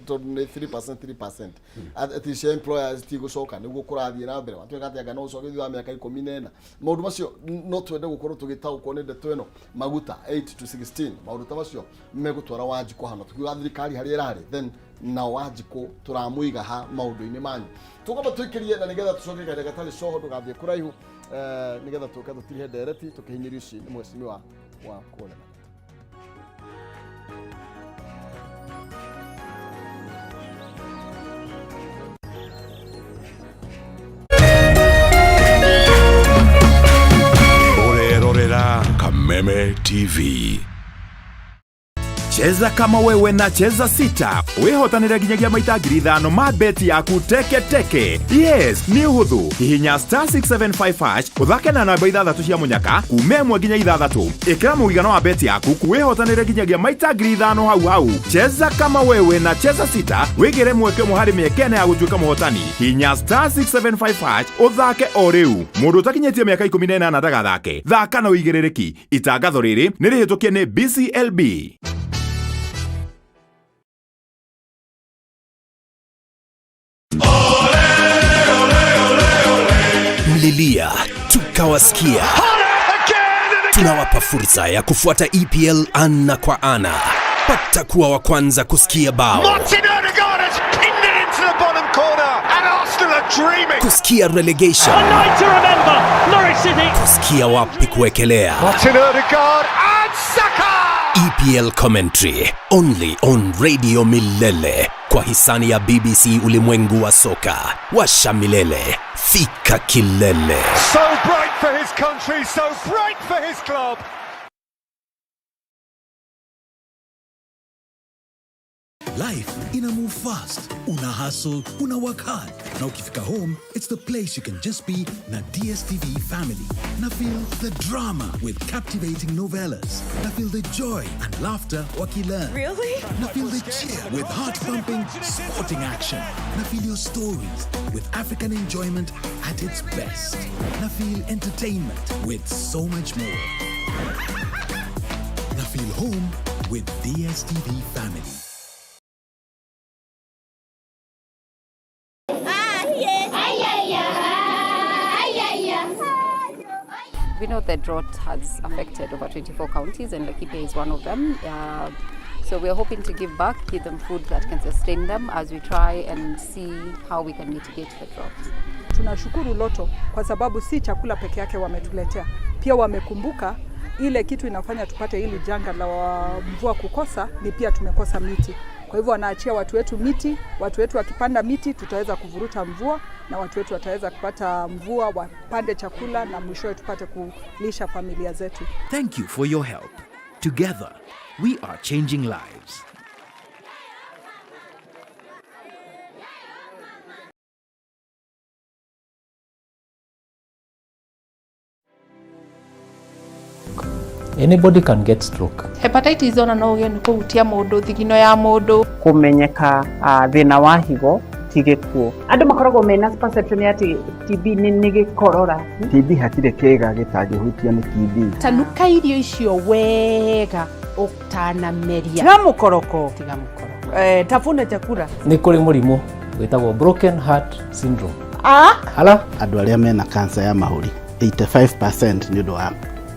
tondũ nĩ 3% 3% atĩ cia employer citigũcoka nĩguo kũrathiĩ na mbere watuĩka atĩ anga no ũcoke thutha wa mĩaka 14 maũndũ macio no twende gũkorwo tũgĩtaũkwo nĩ ndeto ĩno maguta 8 to 16 maũndũ ta macio megũtwara Wanjikũ hano tukiuga thirikari harĩa ĩrarĩ then na Wanjikũ tũramũiga ha maũndũ-inĩ manyu tũkwamba tũikĩrie na nĩgetha tũcoke kahinda gatarĩ coho ndũgathiĩ kũraihu nĩgetha tũke tũtirihe ndereti tũkĩhinyĩrio ici nĩ mheshimiwa wa kũrĩa. Ũrerorera Kameme TV. Cheza kama wewe na Cheza Sita wihotanire nginyagia maita 5,000 ma beti yaku teke teke. Yes, nĩ ũhũthũ. Hihinya star 675 hash ũthake na namba 6 cia mũnyaka kuma 1 nginya 6. Ĩkĩra mũigana wa beti yaku wihotanire nginyagia maita 5,000 hau hau. Cheza kama wewe na Cheza Sita wĩgĩre mweke ũmwe harĩ mĩeke ĩna ya gũtuĩka mũhotani. Hihinya star 675 hash ũthake o rĩu. Mũndũ ũtakinyĩtie mĩaka 18 ndagathake. Thaka na ũigĩrĩrĩki. Itangatho rĩrĩ nĩ rĩhĩtũkie nĩ BCLB. Mlilia tukawasikia. Tunawapa fursa ya kufuata EPL ana kwa ana. Pata kuwa wa kwanza kusikia bao. Martin Odegaard has pinned it into the bottom corner and Arsenal are dreaming. Kusikia relegation. A night to remember, Norwich City. Kusikia wapi kuwekelea. Martin Odegaard and Saka. EPL commentary only on Radio Milele kwa hisani ya BBC ulimwengu wa soka. Washa milele, fika kilele. So bright for his country, so bright for his club. Life ina move fast. Una hustle, una work hard. Na ukifika home, it's the place you can just be na DSTV family. Na feel the drama with captivating novellas. Na feel the joy and laughter wakilearn. Really? Na feel the cheer with heart-pumping sporting action. Na feel your stories with African enjoyment at its best. Na feel entertainment with so much more. Na feel home with DSTV Family. We know the drought has affected over 24 counties and Laikipia is one of them. So we are hoping to give back, give them food that can sustain them as we try and see how we can mitigate the drought. Tunashukuru Lotto kwa sababu si chakula peke yake wametuletea, pia wamekumbuka ile kitu inafanya tupate hili janga la mvua kukosa ni pia tumekosa miti. Kwa hivyo wanaachia watu wetu miti, watu wetu wakipanda miti tutaweza kuvuruta mvua na watu wetu wataweza kupata mvua, wapande chakula na mwishowe tupate kulisha familia zetu. Thank you for your help. Together, we are changing lives. Anybody can get stroke. Hepatitis ona no ũgĩe nĩ kũhutia mũndũ thigino ya mũndũ. Kũmenyeka thĩna wa higo ti gĩkuũ. Andũ makoragwo mena perception ya atĩ TB nĩ gĩkorora. TB hatirĩ kĩĩga gĩtangĩhutio nĩ TB. Tanuka irio icio wega ũtanameria. Tiga mũkoroko. Tiga mũkoroko. Tafuna chakula. Nĩ kũrĩ mũrimũ wĩtagwo broken heart syndrome. Ah? Ala? Andũ arĩa mena cancer ya mahũri 85% nĩ ũndũ wa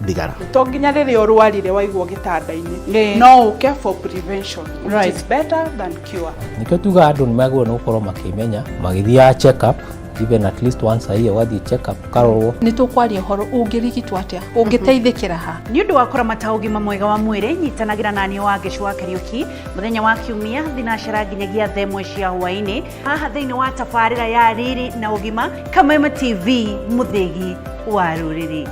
thigara. To nginya rĩrĩa ũrwarire waigwo gĩtanda-inĩ, no ũke for prevention, which is better than cure. Nĩkĩo tugaga andũ nĩ magĩrĩirwo nĩ gũkorwo makĩmenya magĩthiaga check up even at least once a year, ũgathiĩ check up ũkarorwo. Nĩ tũkwaria ũhoro ũngĩrigitwo atĩa, ũngĩteithĩkĩra ha. Nĩ ũndũ wa kũramata ũgima mwega wa mwĩrĩ, nyitanagĩra na niĩ Wangeci wa Kariũki mũthenya wa Kiumia thinacara nginyagia thaa ĩmwe cia hwaĩ-inĩ haha thĩinĩ wa tabarĩra ya Riri na Ũgima, Kameme TV, mũthĩgi wa rũrĩrĩ.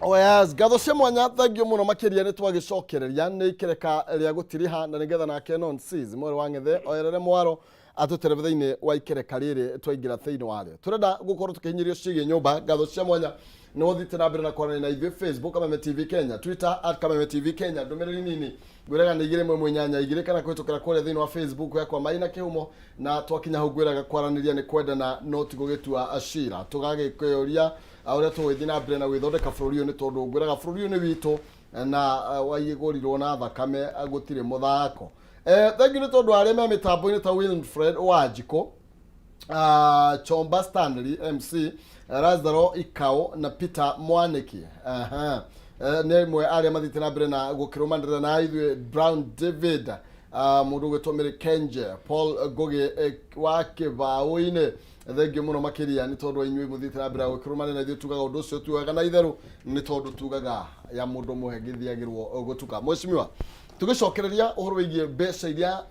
Oh yes, ngatho cia mwanya, thengio muno makiria. Nĩ twagĩcokereria nĩ ikereka rĩa gũtiriha na nĩgetha nake non seas mwere wa ng'ethe oyerere mwaro atũterebe thĩinĩ wa ikereka rĩrĩ twaingĩra thĩinĩ warĩo. Tũrenda gũkorwo tũkĩhinyĩrio ciĩgiĩ nyũmba. Ngatho cia mwanya nĩ ũthiĩte na mbere na kwaranĩria na ithuĩ Facebook Kameme TV Kenya, Twitter @KamemeTV Kenya. Ndũmĩrĩri nini ngwĩraga nĩ 218 2 kana kũhĩtũkĩra kũrĩa thĩinĩ wa Facebook yakwa Maina Kĩhumo. Na twakinya hau ngwĩraga kwaranĩria nĩ kwendana no ti gũgĩtua cira, tũgagĩkĩũria ũrĩa tũgũgĩthiĩ na mbere na gwĩthondeka bũrũri ũyũ, nĩ tondũ ngwĩraga bũrũri ũyũ nĩ witũ na waigũrirwo na thakame, gũtirĩ mũthako. Thengiũ nĩ tondũ arĩa me mĩtambo-inĩ ta Wilfred Wanjikũ, Chomba Stanley MC, Lazaro Ikao na Peter Mwaniki. Aha. Nĩ ĩmwe arĩa mathiĩte na mbere na gũkĩrũmanĩrĩra na ithuĩ, Brown David, mũndũ ũgwĩtwo Mary Kenje, Paul Ngũgĩ wa kĩbaũ-inĩ, thengio mũno makĩria nĩ tondũ inyuĩ mũthiĩte na mbere na gũkĩrũmanĩrĩra na ithuĩ. Tugaga ũndũ ũcio tugaga na itherũ nĩ tondũ tugaga ya mũndũ mũhe gĩthiagĩrwo gũtuka. Mheshimiwa, tũgĩcokereria ũhoro wĩgiĩ mbeca iria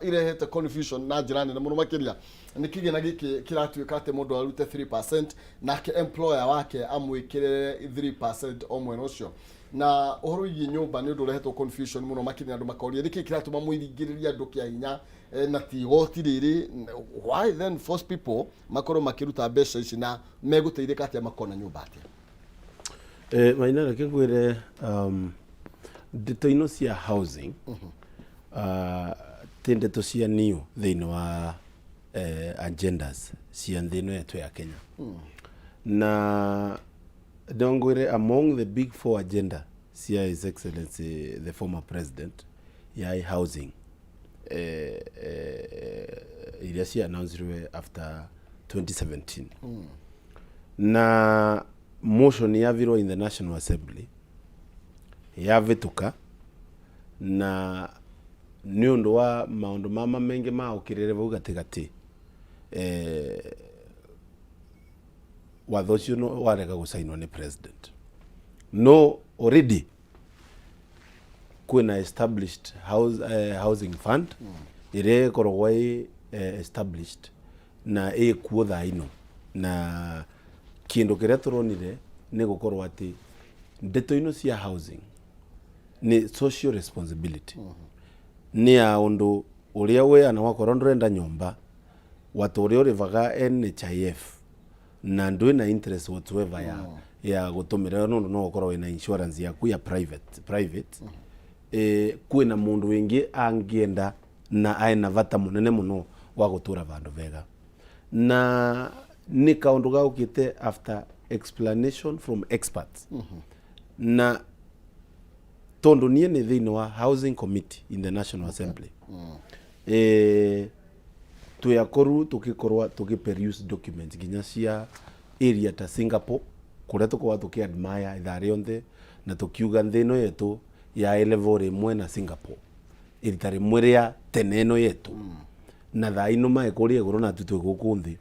irehete confusion na njĩra nene mũno makĩria, nĩ kĩgĩna gĩkĩ kĩratuĩka atĩ mũndũ arute 3% nake employer wake amwĩkĩrĩre 3% o mwena ũcio. Na ũhoro wĩgiĩ nyũmba nĩ ũndũ ũrehetwo confusion mũno makĩria, andũ makoria nĩkĩ kĩratũma mũingĩrĩrie andũ kĩa hinya na ti igoti rĩrĩ. Why then force people makorwo makĩruta mbeca ici, na megũteithĩka atĩa, makona nyũmba atĩa? Maina, reke ngwĩre, ndeto ino cia housing ti ndeto cia new thĩinĩ wa agendas cia nthĩ ĩno yetu ya Kenya. Na ndongwĩre, among the big four agenda cia His Excellency the former president ya housing, iria cia announced after 2017, na motion yavirwo in the National Assembly yavĩtũka, na nĩ ũndũ wa maũndũ mama maingĩ maũkĩrĩre vau gatagatĩ, watho ũcio no warega gũcainwo nĩ president. No already kwĩna established housing fund ĩrĩa ĩkoragwo ĩ established na ĩkuo thaa ino. Na kĩndũ kĩrĩa tũronire nĩ gũkorwo atĩ ndeto ino cia housing nĩ social responsibility, nĩ ya ũndũ ũrĩa wĩana wakorwo ndũrenda nyũmba wata ũrĩa ũrĩvaga NHIF. Na ndwĩ na interest whatsoever ya ya gũtũmĩra nũndũ no ũkorwo wĩna insurance yaku ya private. Kwĩna mũndũ wĩngĩ angĩenda na aena bata mũnene mũno wa gũtũra vandũ vega, na nĩ kaũndũ gaũkĩte after explanation from experts. Na tondũ niĩ nĩ thĩinĩ wa housing committee in the National Assembly, twĩ akoru tũgĩkorwo tũgĩ peruse documents nginya cia area ta Singapore, kũrĩa tũkoragwo tũkĩ admire ithaa rĩothe na tũkiuga nthĩ ĩno yetu ya level rĩmwe na Singapore irita rĩmwe rĩa tene ĩno yetu, na thaa ino mae kũrĩa igũrũ na twĩ gũkũ nthĩ.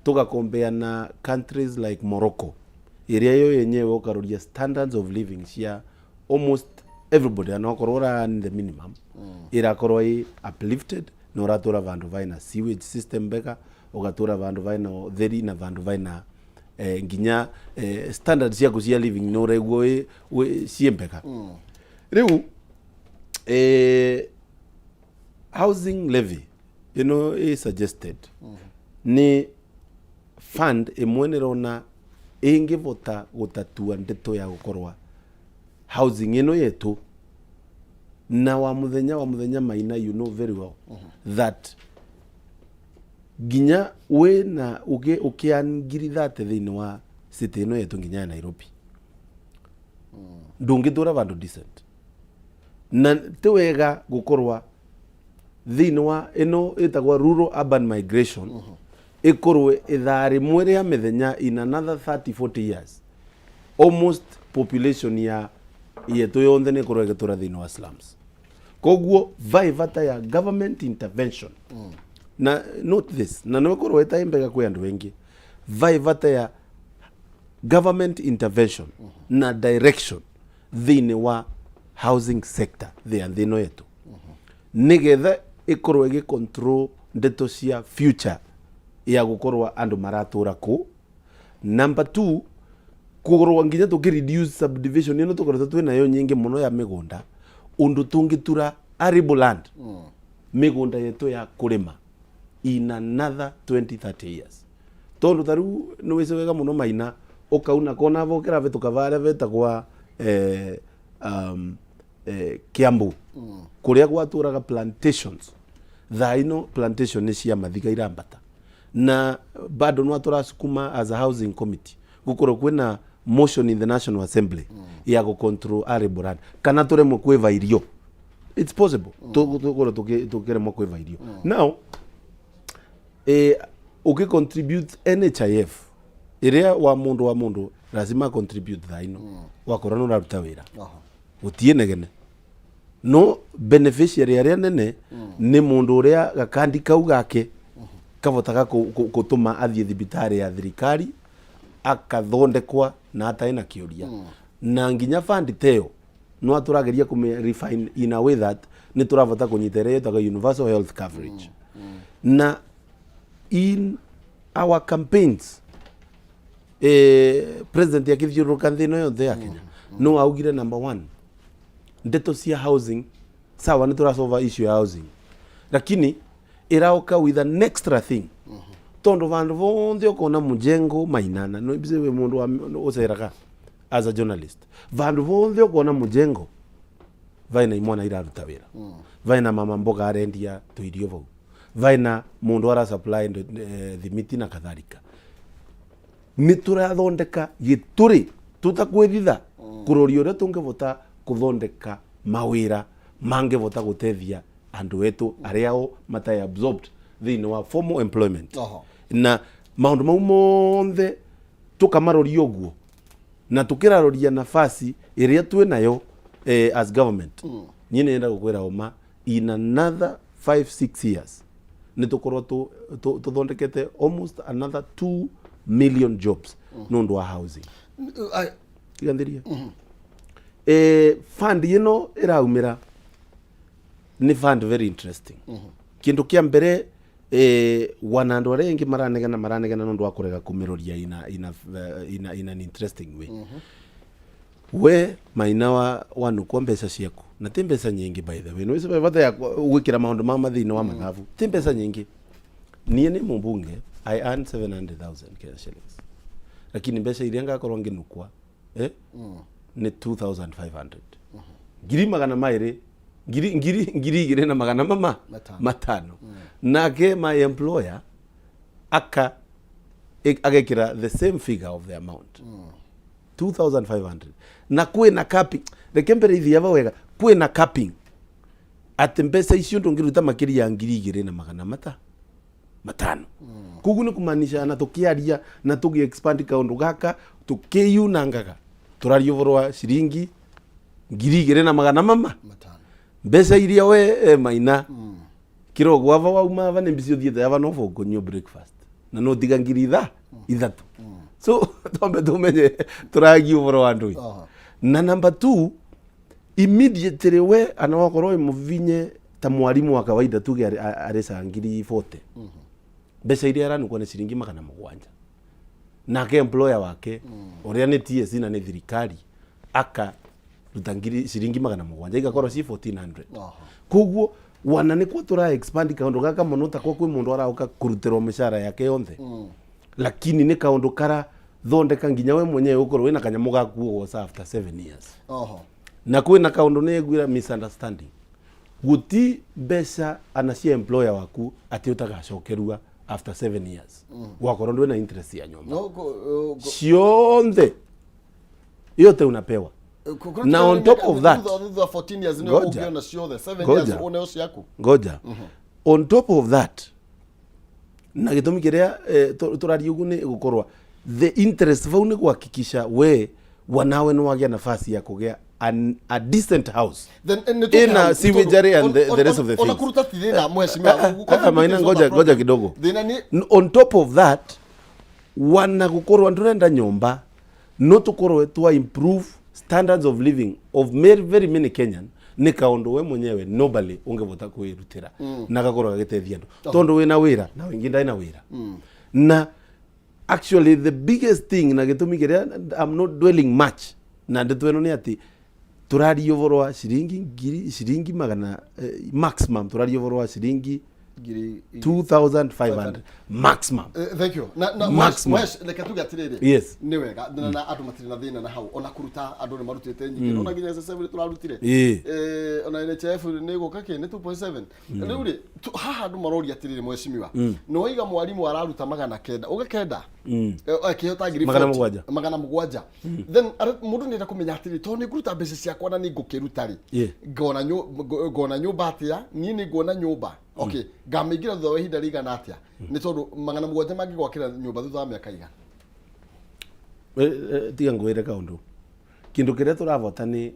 Tũgakombea na countries like Morocco, ĩrĩa yo yenyewe ũkaroria standards of living cia almost everybody, ana okorwo ũra earn the minimum, ĩrakorwo ĩ uplifted na ũratũra vandũ vaina sewage system mbega, ũgatũra vandũ vaina ũtheri na vandũ vaina nginya standards ciaku cia living nĩ ũraigua wĩ ciĩ mbega. Rĩu housing levy ĩno ĩ suggested nĩ fund ĩmwe nĩrona ĩngĩvota gũtatua ndeto ya gũkorwa housing ĩno yetu. Na wa mũthenya Maina, you know very well that nginya wĩna ũkĩan 30,000 thĩinĩ wa city ĩno yetu nginya ya Nairobi, ndũngĩtũra vandũ decent. Na ti wega gũkorwa thĩinĩ wa ĩno ĩtagwo rural urban migration ĩkorwe ithaa rĩmwe rĩa mĩthenya. In another 30 40 years, almost population ya yetu yonthe nĩ ĩkorwo ĩgĩtũra thĩinĩ wa slums. Koguo vai bata ya government intervention. Na note this, na nĩ ĩkorwo ĩtarĩ mbega kwĩ andũ aingĩ, vai bata ya government intervention na direction thĩinĩ wa housing sector thĩ ya nthĩ ĩno yetu, nĩgetha ĩkorwo ĩgĩ control ndeto cia future ya gũkorwo andũ maratũra kũ. Number two, kũgorwo nginya tũkĩ reduce subdivision ĩno tũkoretwo twĩ nayo nyingĩ mũno ya mĩgũnda, ũndũ tũngĩtura arable land, mĩgũnda yetu ya kũrĩma, in another 20 30 years. Tondũ ta rĩu nĩ wĩci wega mũno Maina, ũkauna kona vo kĩravĩtũka varĩa vetagwa Kiambu, kũrĩa gwatũraga plantations. Thaa ino plantation nĩ cia mathiga irambata, na bado no tũrasukuma as a housing committee gũkorwo kwĩna motion in the National Assembly ya gũ control arable land, kana tũremwo kwĩva irio. It's possible tũkorwo tũkĩremwo kwĩva irio. Now ũkĩ contribute NHIF ĩrĩa wa mũndũ lazima contribute thaa ino, wakorwo nĩ ũraruta wĩra, gũtiĩ negene. No beneficiary arĩa nene nĩ mũndũ ũrĩa gakandi kau gake kavotaga gũtũma athiĩ thibitarĩ ya thirikari akathondekwa na atarĩ na kĩũria. Na nginya fund teyo no tũrageria kũmĩ refine in a way that nĩ tũravota kũnyita ĩrĩa ĩtagwo universal health coverage. Na in our campaigns, president akĩthiũrũrũka nthĩ ĩno yothe ya Kenya, no augire number one, ndeto cia housing. Sawa, nĩ tũrasolve issue ya housing, lakini ĩraoka with an extra thing, tondu vandu vonthe ukona mujengo mainana no ibise we mundu wa uceraga as a journalist, vandu vonthe ukona mujengo vaina imwana iraruta wira, vaina mama mboga arendia tuirio vau, vaina mundu ara supply thimiti na kadhalika. Nĩ tũrathondeka gĩtũrĩ tũtakwĩthitha kũroria ũrĩa tũngĩvota kũthondeka mawĩra mangĩvota gũteithia andũ etu arĩa o matarĩ absorbed thĩinĩ wa formal employment. Na maũndũ mau monthe tũkamaroria ũguo na tũkĩraroria nafasi ĩrĩa twĩ nayo as government. Niĩ nĩ nyenda gũkwĩra ũma, in another 5 6 years nĩ tũkorwo tũthondekete almost another 2 million jobs nĩ ũndũ wa housing. Tiganĩria fund ĩno ĩraumĩra nĩ fund very interesting. Kĩndũ kĩa mbere, wana andũ arĩa aingĩ maranegena nĩ ũndũ wa kũrega kũmĩroria in an interesting way. We Maina wa wanukwo mbeca ciaku, na ti mbeca nyingĩ, by the way, nĩ bata ya gwĩkĩra maũndũ ma mathĩinĩ wa mathabu, ti mbeca nyingĩ. Niĩ nĩ mũmbunge, I earn 700,000 Kenya shillings. Lakini mbeca iria ngakorwo nginukwa ni 2500, ngiri magana maĩrĩ, ngiri ngiri 2,000 na magana mama Matano. Matano. Nake my employer aka agekĩra the same figure of the amount, 2500, na kwĩna capping. Reke mbere ithiaba wega, kwĩna capping atĩ mbeca icio ndũngĩruta makĩria ya 2,000 na magana matano. Koguo nĩ kumaanisha na tũkĩaria na tũgĩ expand kaũndũ gaka tũkĩyunangaga, tũraria ũhoro wa ciringi 2,000 na magana mama mbeca iria we maina kiroko ava wauma ava nĩ mbici ũthiĩte ava no kũnyua breakfast na no tiga ngiri 3. So twambe tumenye tũragia ũhoro wa ndũi. Na number two, immediately we ana wakorwo wĩ mũvinye ta mwarimu wa kawaida, tuge arĩcaga ngiri 40, mbeca iria aranukwo nĩ ciringi 700. Nake employer wake ũrĩa nĩ TSC na nĩ thirikari akaruta ngiri ciringi 700, igakorwo ci 1400. Koguo wana nĩkuo tũra expand kaũndũ gaka mũno takwa kwĩ mũndũ arauka kũrutĩrwo mĩcara yake yonthe, lakini nĩ kaũndũ karathondeka nginya we mwenyewe ũkorwo wĩna kanyamũ gaku ũgoca after 7 years. Na kwĩna kaũndũ nĩ ngwĩra misunderstanding, guti mbeca ana cia employer waku atĩ ũtagacokerua after 7 years wakorwo ndwĩna interest ya nyũmba. No, Cionthe yote unapewa. Na on top of that, thutha wa 14 years nĩ Ngoja. ũngĩona ciothe, 7 Ngoja. years ũneo ciaku. Ngoja, on top of that, na gĩtũmi kĩrĩa tũraria ũguo nĩ gũkorwa the interest vau nĩ kuhakikisha we wanawe nĩ wagĩa nafasi ya kũgĩa a decent house Then, nĩ tũke ina hau, sewage and the rest of the ona things. kũruta ti thĩna, mheshimiwa. Maina, ngoja, ngoja kidogo. Thĩna nĩ On top of that, wana gukorwo ndurenda nyomba no tukorwo twa improve standards of living of very, very many Kenyan, nĩ kaũndũ we mwenyewe nobody ũngĩvota kwĩrutĩra na gakorwo gagĩteithia andũ tondũ wĩna wĩra na wĩngĩ ndarĩ na wĩra. Na actually the biggest thing na gĩtũmi kĩrĩa I'm not dwelling much na ndeto ĩno nĩ atĩ tũraria ũhoro wa ciringi ngiri ciringi magana maximum, tũraria ũhoro wa ciringi ngiri 2500 maximum. Thank you. Na Maximum. Mwesh, reke tuge atiriri. Yes. Nĩ wega na andũ matirĩ na thĩna na hau, ona kũruta andũ nĩ marutĩte nyingĩ, ona nginya SSF nĩ tũrarutire. Ona NHIF nĩ gũka kĩ nĩ 2.7. Rĩu rĩ haha andũ maroria atiriri, mheshimiwa, nĩ waiga mwarimũ araruta 900 uga kenda akĩhota ngiri Magana 40, mũgwanja. 700. Then mũndũ nĩenda kũmenya atĩrĩ, tondũ nĩ ngũruta mbeca ciakwa na nĩ ngũkĩruta rĩ, ngona nyũmba atĩa? Niĩ nĩ nguona nyũmba, okay, ngamĩingĩra thutha wa ihinda rĩigana atĩa? Nĩ tondũ 700 mangĩgwakĩra nyũmba thutha wa mĩaka igana? Tiga ngwĩre kaũndũ, kĩndũ kĩrĩa tũravota nĩ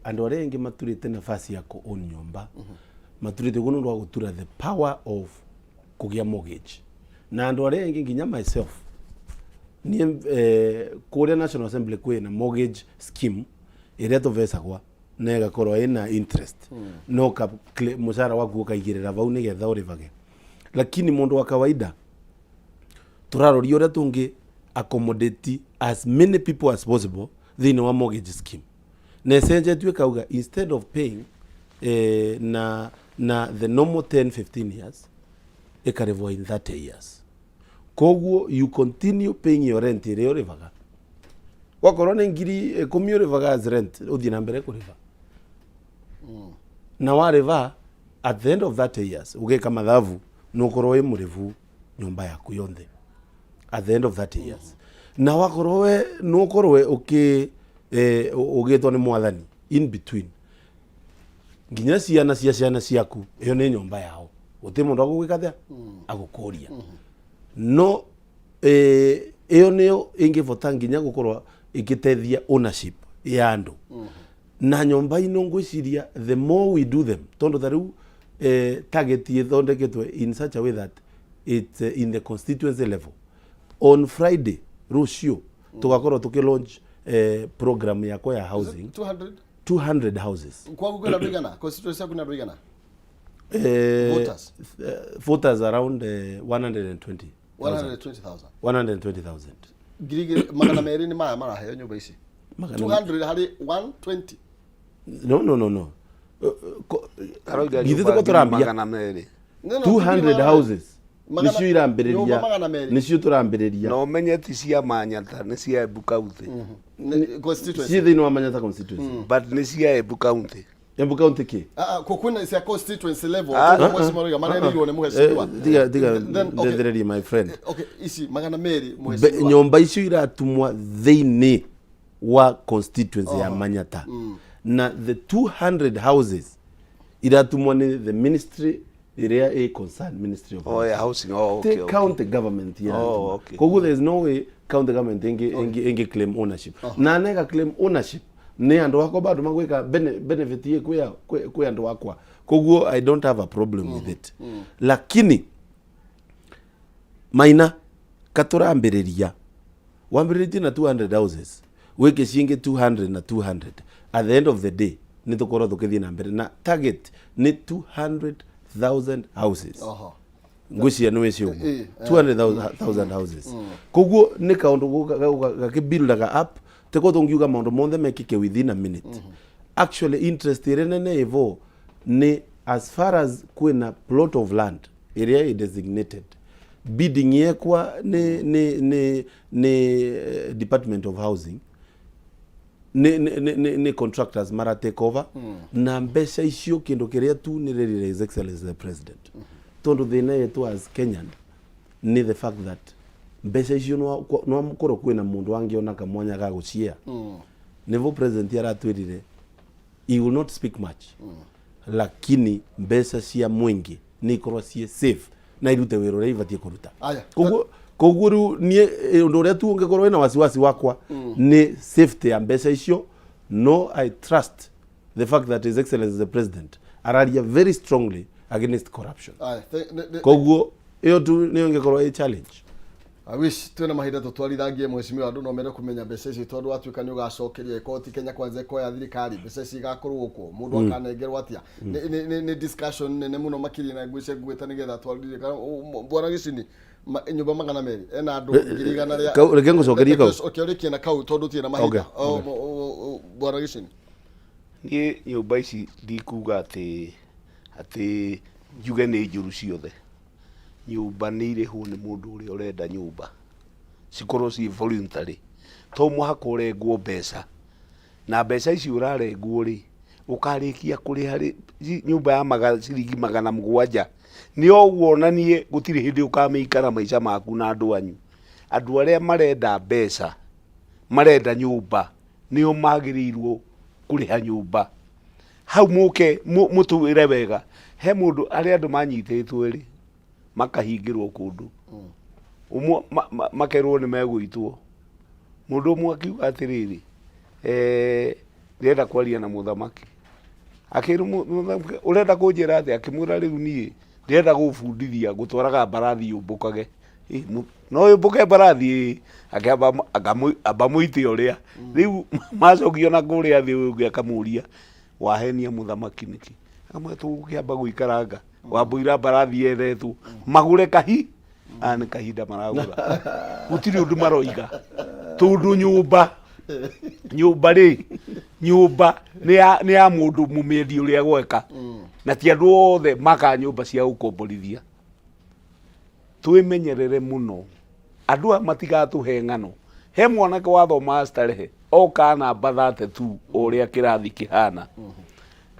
andũ arĩa aingĩ maturĩte nafasi ya kũ own nyũmba, maturĩte ũguo nĩ ũndũ wa gũtura the power of kũgĩa mortgage. Na andũ arĩa aingĩ, nginya myself niĩ, kũrĩa National Assembly kwĩna mortgage scheme ĩrĩa tũvecagwa na ĩgakorwo ĩna interest, no ka mũcara waku ũkaigĩrĩra vau nĩgetha ũrĩvage. Lakini mũndũ wa kawaida tũraroria ũrĩa tũngĩ accommodate as many people as possible thĩinĩ wa mortgage scheme, na ĩcenjetio ĩkauga instead of paying na the normal 10 15 years, ĩkarĩvwo in 30 years. Koguo you continue paying your rent ĩrĩa ũrĩvaga, wakorwo nĩ 10,000 ũrĩvaga as rent, ũthiĩ na mbere kũrĩva, na warĩva at the end of 30 years ũgĩka mathabu nĩ ũkorwo wĩ mũrĩvu nyũmba yaku yonthe at the end of 30 years. Na wakorwo we nĩ ũkorwo ũkĩ ũgĩtwo nĩ mwathani in between, nginya ciana cia ciana ciaku ĩyo nĩ nyũmba yao, gũtirĩ mũndũ agũgwĩka atĩa agũkũria. No ĩyo nĩyo ĩngĩbota nginya gũkorwo ĩgĩteithia ownership ya andũ na nyũmba ino. Ngwĩciria the more we do them, tondũ ta rĩu target ĩthondeketwe in such a way that it's in the constituency level. On Friday, rũciũ, tũgakorwo tũkĩ launch program yakwa ya housing. 200? 200 houses. Kwagu kwĩna andũ igana? Constituency yaku nĩ andũ igana? Voters? Voters around 120. 120,000? 120,000. 2,200 nĩ maya maraheo nyũmba ici? 200 harĩ 120? No. Aroiga Githĩ nyũmba tũko tũrambia 200. No, 200 houses. Nicio irambĩrĩria. Nyũmba 200. Nicio tũrambĩrĩria. Na ũmenye ti cia Manyata, nĩ cia Embu County. Constituency. Ciĩ thĩinĩ wa Manyata constituency. But nĩ cia Embu County. Embu County kĩ? Ah, ah, kwĩna cia constituency level. Ah, Koguo ah, mheshimiwa Ruiga, ah, marerirwo nĩ mheshimiwa. Tiga tiga. Then, okay. Ndethererie, my friend. Okay, ici 200, mheshimiwa. Nyũmba icio iratumwa thĩinĩ wa constituency ya Manyata, na the 200 houses iratumwa nĩ the ministry ĩrĩa ĩ concerned, Ministry of Oh, yeah, housing. Oh, okay, Te okay. County government ya. Oh, okay. Koguo there is no way county government ĩngĩ claim ownership, na nega claim ownership nĩ andũ akwa bado magwĩka benefit ye kwĩ andũ akwa. Koguo I don't have a problem with it, lakini maina katũrambĩrĩria wambĩrĩrĩtie na 200 houses, wĩke ciingĩ 200 na 200. At the end of the day nĩ tũkorwo tũkĩthiĩ na mbere na target nĩ 200,000 houses. Ngwĩciria nĩ wĩcio ũguo. 200,000 houses. Koguo nĩ kaũndũ gakĩbuildaga up tiko tũngiuga maũndũ monthe mekĩke within a minute. Actually, interest ĩrĩa nene ĩvo nĩ as far as kwĩna plot of land ĩrĩa ĩ designated, bidding yekwa nĩ Department of Housing, nĩ contractors mara take over na mbeca icio. Kĩndũ kĩrĩa tu nĩ rĩrĩ, His Excellency the President, tondũ thĩna yetu as Kenyan nĩ the fact that mbeca icio no korwo kwĩna mũndũ angĩona kamwanya ga gũciea. Nĩvo president aratwĩrire he will not speak much, lakini mbeca cia mũingĩ nĩ ikorwo ciĩ safe na irute wĩra ũrĩa ibatiĩ kũruta. Aya. Koguo rĩu niĩ ũndũ ũrĩa tu ũngĩkorwo wĩna wasiwasi wakwa nĩ safety ya mbeca icio. No, I trust the fact that His Excellency the President araria very strongly against corruption. Aya, Koguo ĩyo tu nĩyo ĩngĩkorwo ĩ challenge. I wish twina mahinda tutwarithangie, mheshimiwa. Andu no mende kumenya mbeca icio, tondu watuika ni ugacokeria ikoti, Kenya Kwanza ikoya thirikari, mbeca ici igakorwo gũkũ, mundu akanengerwo atia? Nĩ discussion nene muno makiria na ngwicia ngwĩta nigetha twarire. Bwana Gĩcini, nyũmba 200 ena andũ 100,000 rĩa Reke ngũcokerie kau. Ũke ũrĩkie na kau tondũ tirĩ na mahinda. Okay, O, okay. Bwana Gĩcini. Niĩ nyũmba ici ndikuga atĩ njuge nĩ njũru ciothe. Nyũmba nĩ irĩhwo nĩ mũndũ ũrĩa ũrenda nyũmba cikorwo ciĩ voluntary, to mũhaka ũrengwo mbeca, na mbeca ici ũrarengwo rĩ, ũkarĩkia kũrĩha rĩ nyũmba ya ciringi 700 nĩ ũguo onanie gũtirĩ hĩndĩ ũkamĩikara maica maku na andũ anyu. Andũ arĩa marenda mbeca, marenda nyũmba, nĩo magĩrĩirwo kũrĩha nyũmba. Hau mũke mũtwĩre wega. He mũndũ arĩa andũ manyitĩtwo rĩ, makahingĩrwo kũndũ ũmwe, makerwo nĩ megũitwo. Mũndũ ũmwe akiuga atĩrĩrĩ, ndĩrenda kwaria na mũthamaki. Akĩrwo, "Mũthamaki, ũrenda kũnjĩra atĩa?" Akĩmwĩra, "Rĩu niĩ ndĩrenda gũbundithia gũtwaraga mbarathi yũmbũkage." "No yũmbũke mbarathi?" "Ĩĩ." Akĩamba amba mũite ũrĩa rĩu macokio na kũrĩa thĩ. Ũyũ ũngĩ akamũria, "Wahenia mũthamaki nĩkĩ?" Akamwĩra, "Tũgũkĩamba gũikaranga wambũira mbarathi yethetwo magũre kahi." Aya nĩ kahinda maragũra, gũtirĩ ũndũ maroiga, tondũ nyũmba rĩ, nyũmba nĩ ya mũndũ mũmĩendi ũrĩa gweka, na ti andũ othe makaga nyũmba cia gũkomborithia. Twĩmenyerere mũno andũ aya matigatũhe ng'ano. He mwanake wathomaga Starehe, oka namba 32, o ũrĩa kĩrathi kĩhana.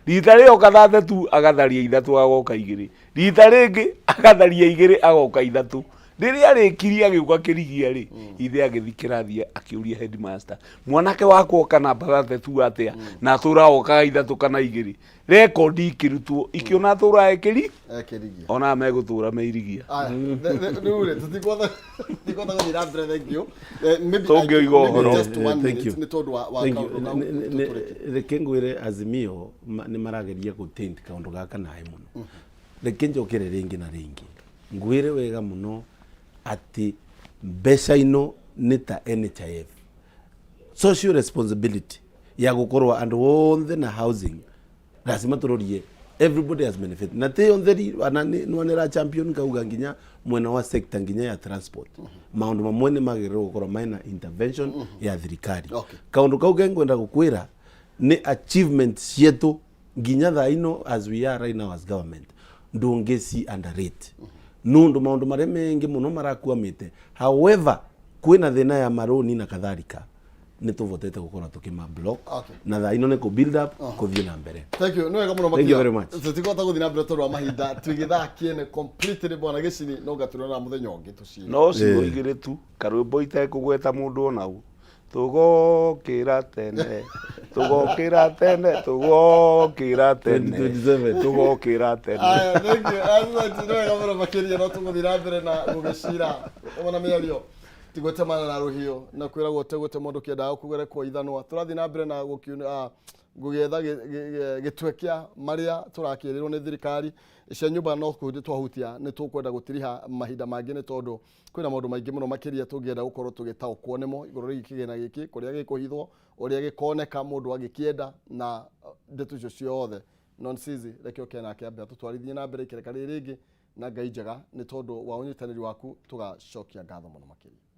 Rita rĩoka 32 agatharia ithatũ, agoka igĩrĩ. Rita rĩngĩ agatharia igĩrĩ, agoka ithatũ. Rĩrĩa arĩkirie agĩũka kĩrigia rĩ, ithe agĩthi kĩrathi akĩũria headmaster, "Mwanake wakwa oka namba 32 atĩa na atũra okaga ithatũ kana igĩrĩ?" Rekondi ikĩrutwo, ikĩona atũra ekĩri. Ekĩrigia. Ona megũtũra meirigia. Aya, rĩu rĩ, tũtikwenda gũthiĩ na mbere, thank you. Maybe Tũngĩoiga maybe ũhoro. just one Thank minute you. nĩ tondũ wa Thank you. kaũndũ kau tũtũrĩkie. Reke ngwĩre, Azimio nĩ marageria gũtaint kaũndũ gaka naĩ mũno. Reke njokere rĩngĩ na rĩngĩ ngwĩre wega mũno atĩ mbeca ino nĩ ta NHIF, social responsibility ya gũkorwo andũ othe na housing. Lazima turorie everybody has benefit na ti ontheri ana nwanera champion kauga nginya mwena wa sector nginya ya transport, maundu mamwe nĩ magĩrĩirwo gũkorwo mena intervention ya thirikari. Kaundu kau kengwenda gukwira nĩ achievement cietu nginya thaa ino as we are right now as government, ndũngĩ ci underrate. Nundu maundu maria mengi muno marakwamite, however kwina thina ya maroni na kadhalika, nĩ tũvotete gũkorwo tũkĩma block. Na thaa ino nĩ kũ build up kũthiĩ na mbere. Thank you. Nĩ wega mũno. Thank you very much. Tũtikũhota gũthiĩ na mbere tondũ wa mahinda, twĩ gĩthaa kĩene completely, bwana Gĩcini, no ngatũrona mũthenya ũngĩ tũcire. No ciugo igĩrĩ tu, karwĩmbo itekũgweta mũndũ ona ũ: tũgokĩra tene, tũgokĩra tene, tũgokĩra tene, 2027. Tũgokĩra tene. Aya, thank you. Asante, nĩ wega mũno makĩria. No tũgũthiĩ na mbere na gũgĩcira ona mĩario tigũtemana na rũhiũ na kwĩragwo tegũte mũndũ kĩendaga kũgerekwo ithanwa. Tũrathiĩ na mbere na gũgĩetha gĩtwe kĩa marĩa tũrakĩrĩrwo nĩ thirikari cia nyũmba, no kũhutia twahutia. Nĩ tũkwenda gũtiriha mahinda mangĩ, nĩ tondũ kwĩna maũndũ maingĩ mũno makĩria tũngĩenda gũkorwo tũgĩtaũkwo nĩmo igũrũ rĩgiĩ kĩgĩna gĩkĩ, kũrĩa gĩkũhithwo, ũrĩa gĩkoneka mũndũ agĩkĩenda na ndeto icio ciothe. Nonsizi, reke ũke nake ambe atũtwarithie na mbere ikereka rĩrĩ rĩngĩ. Na Ngai njega nĩ tondũ wa ũnyitanĩri waku, tũgacokia ngatho mũno makĩria.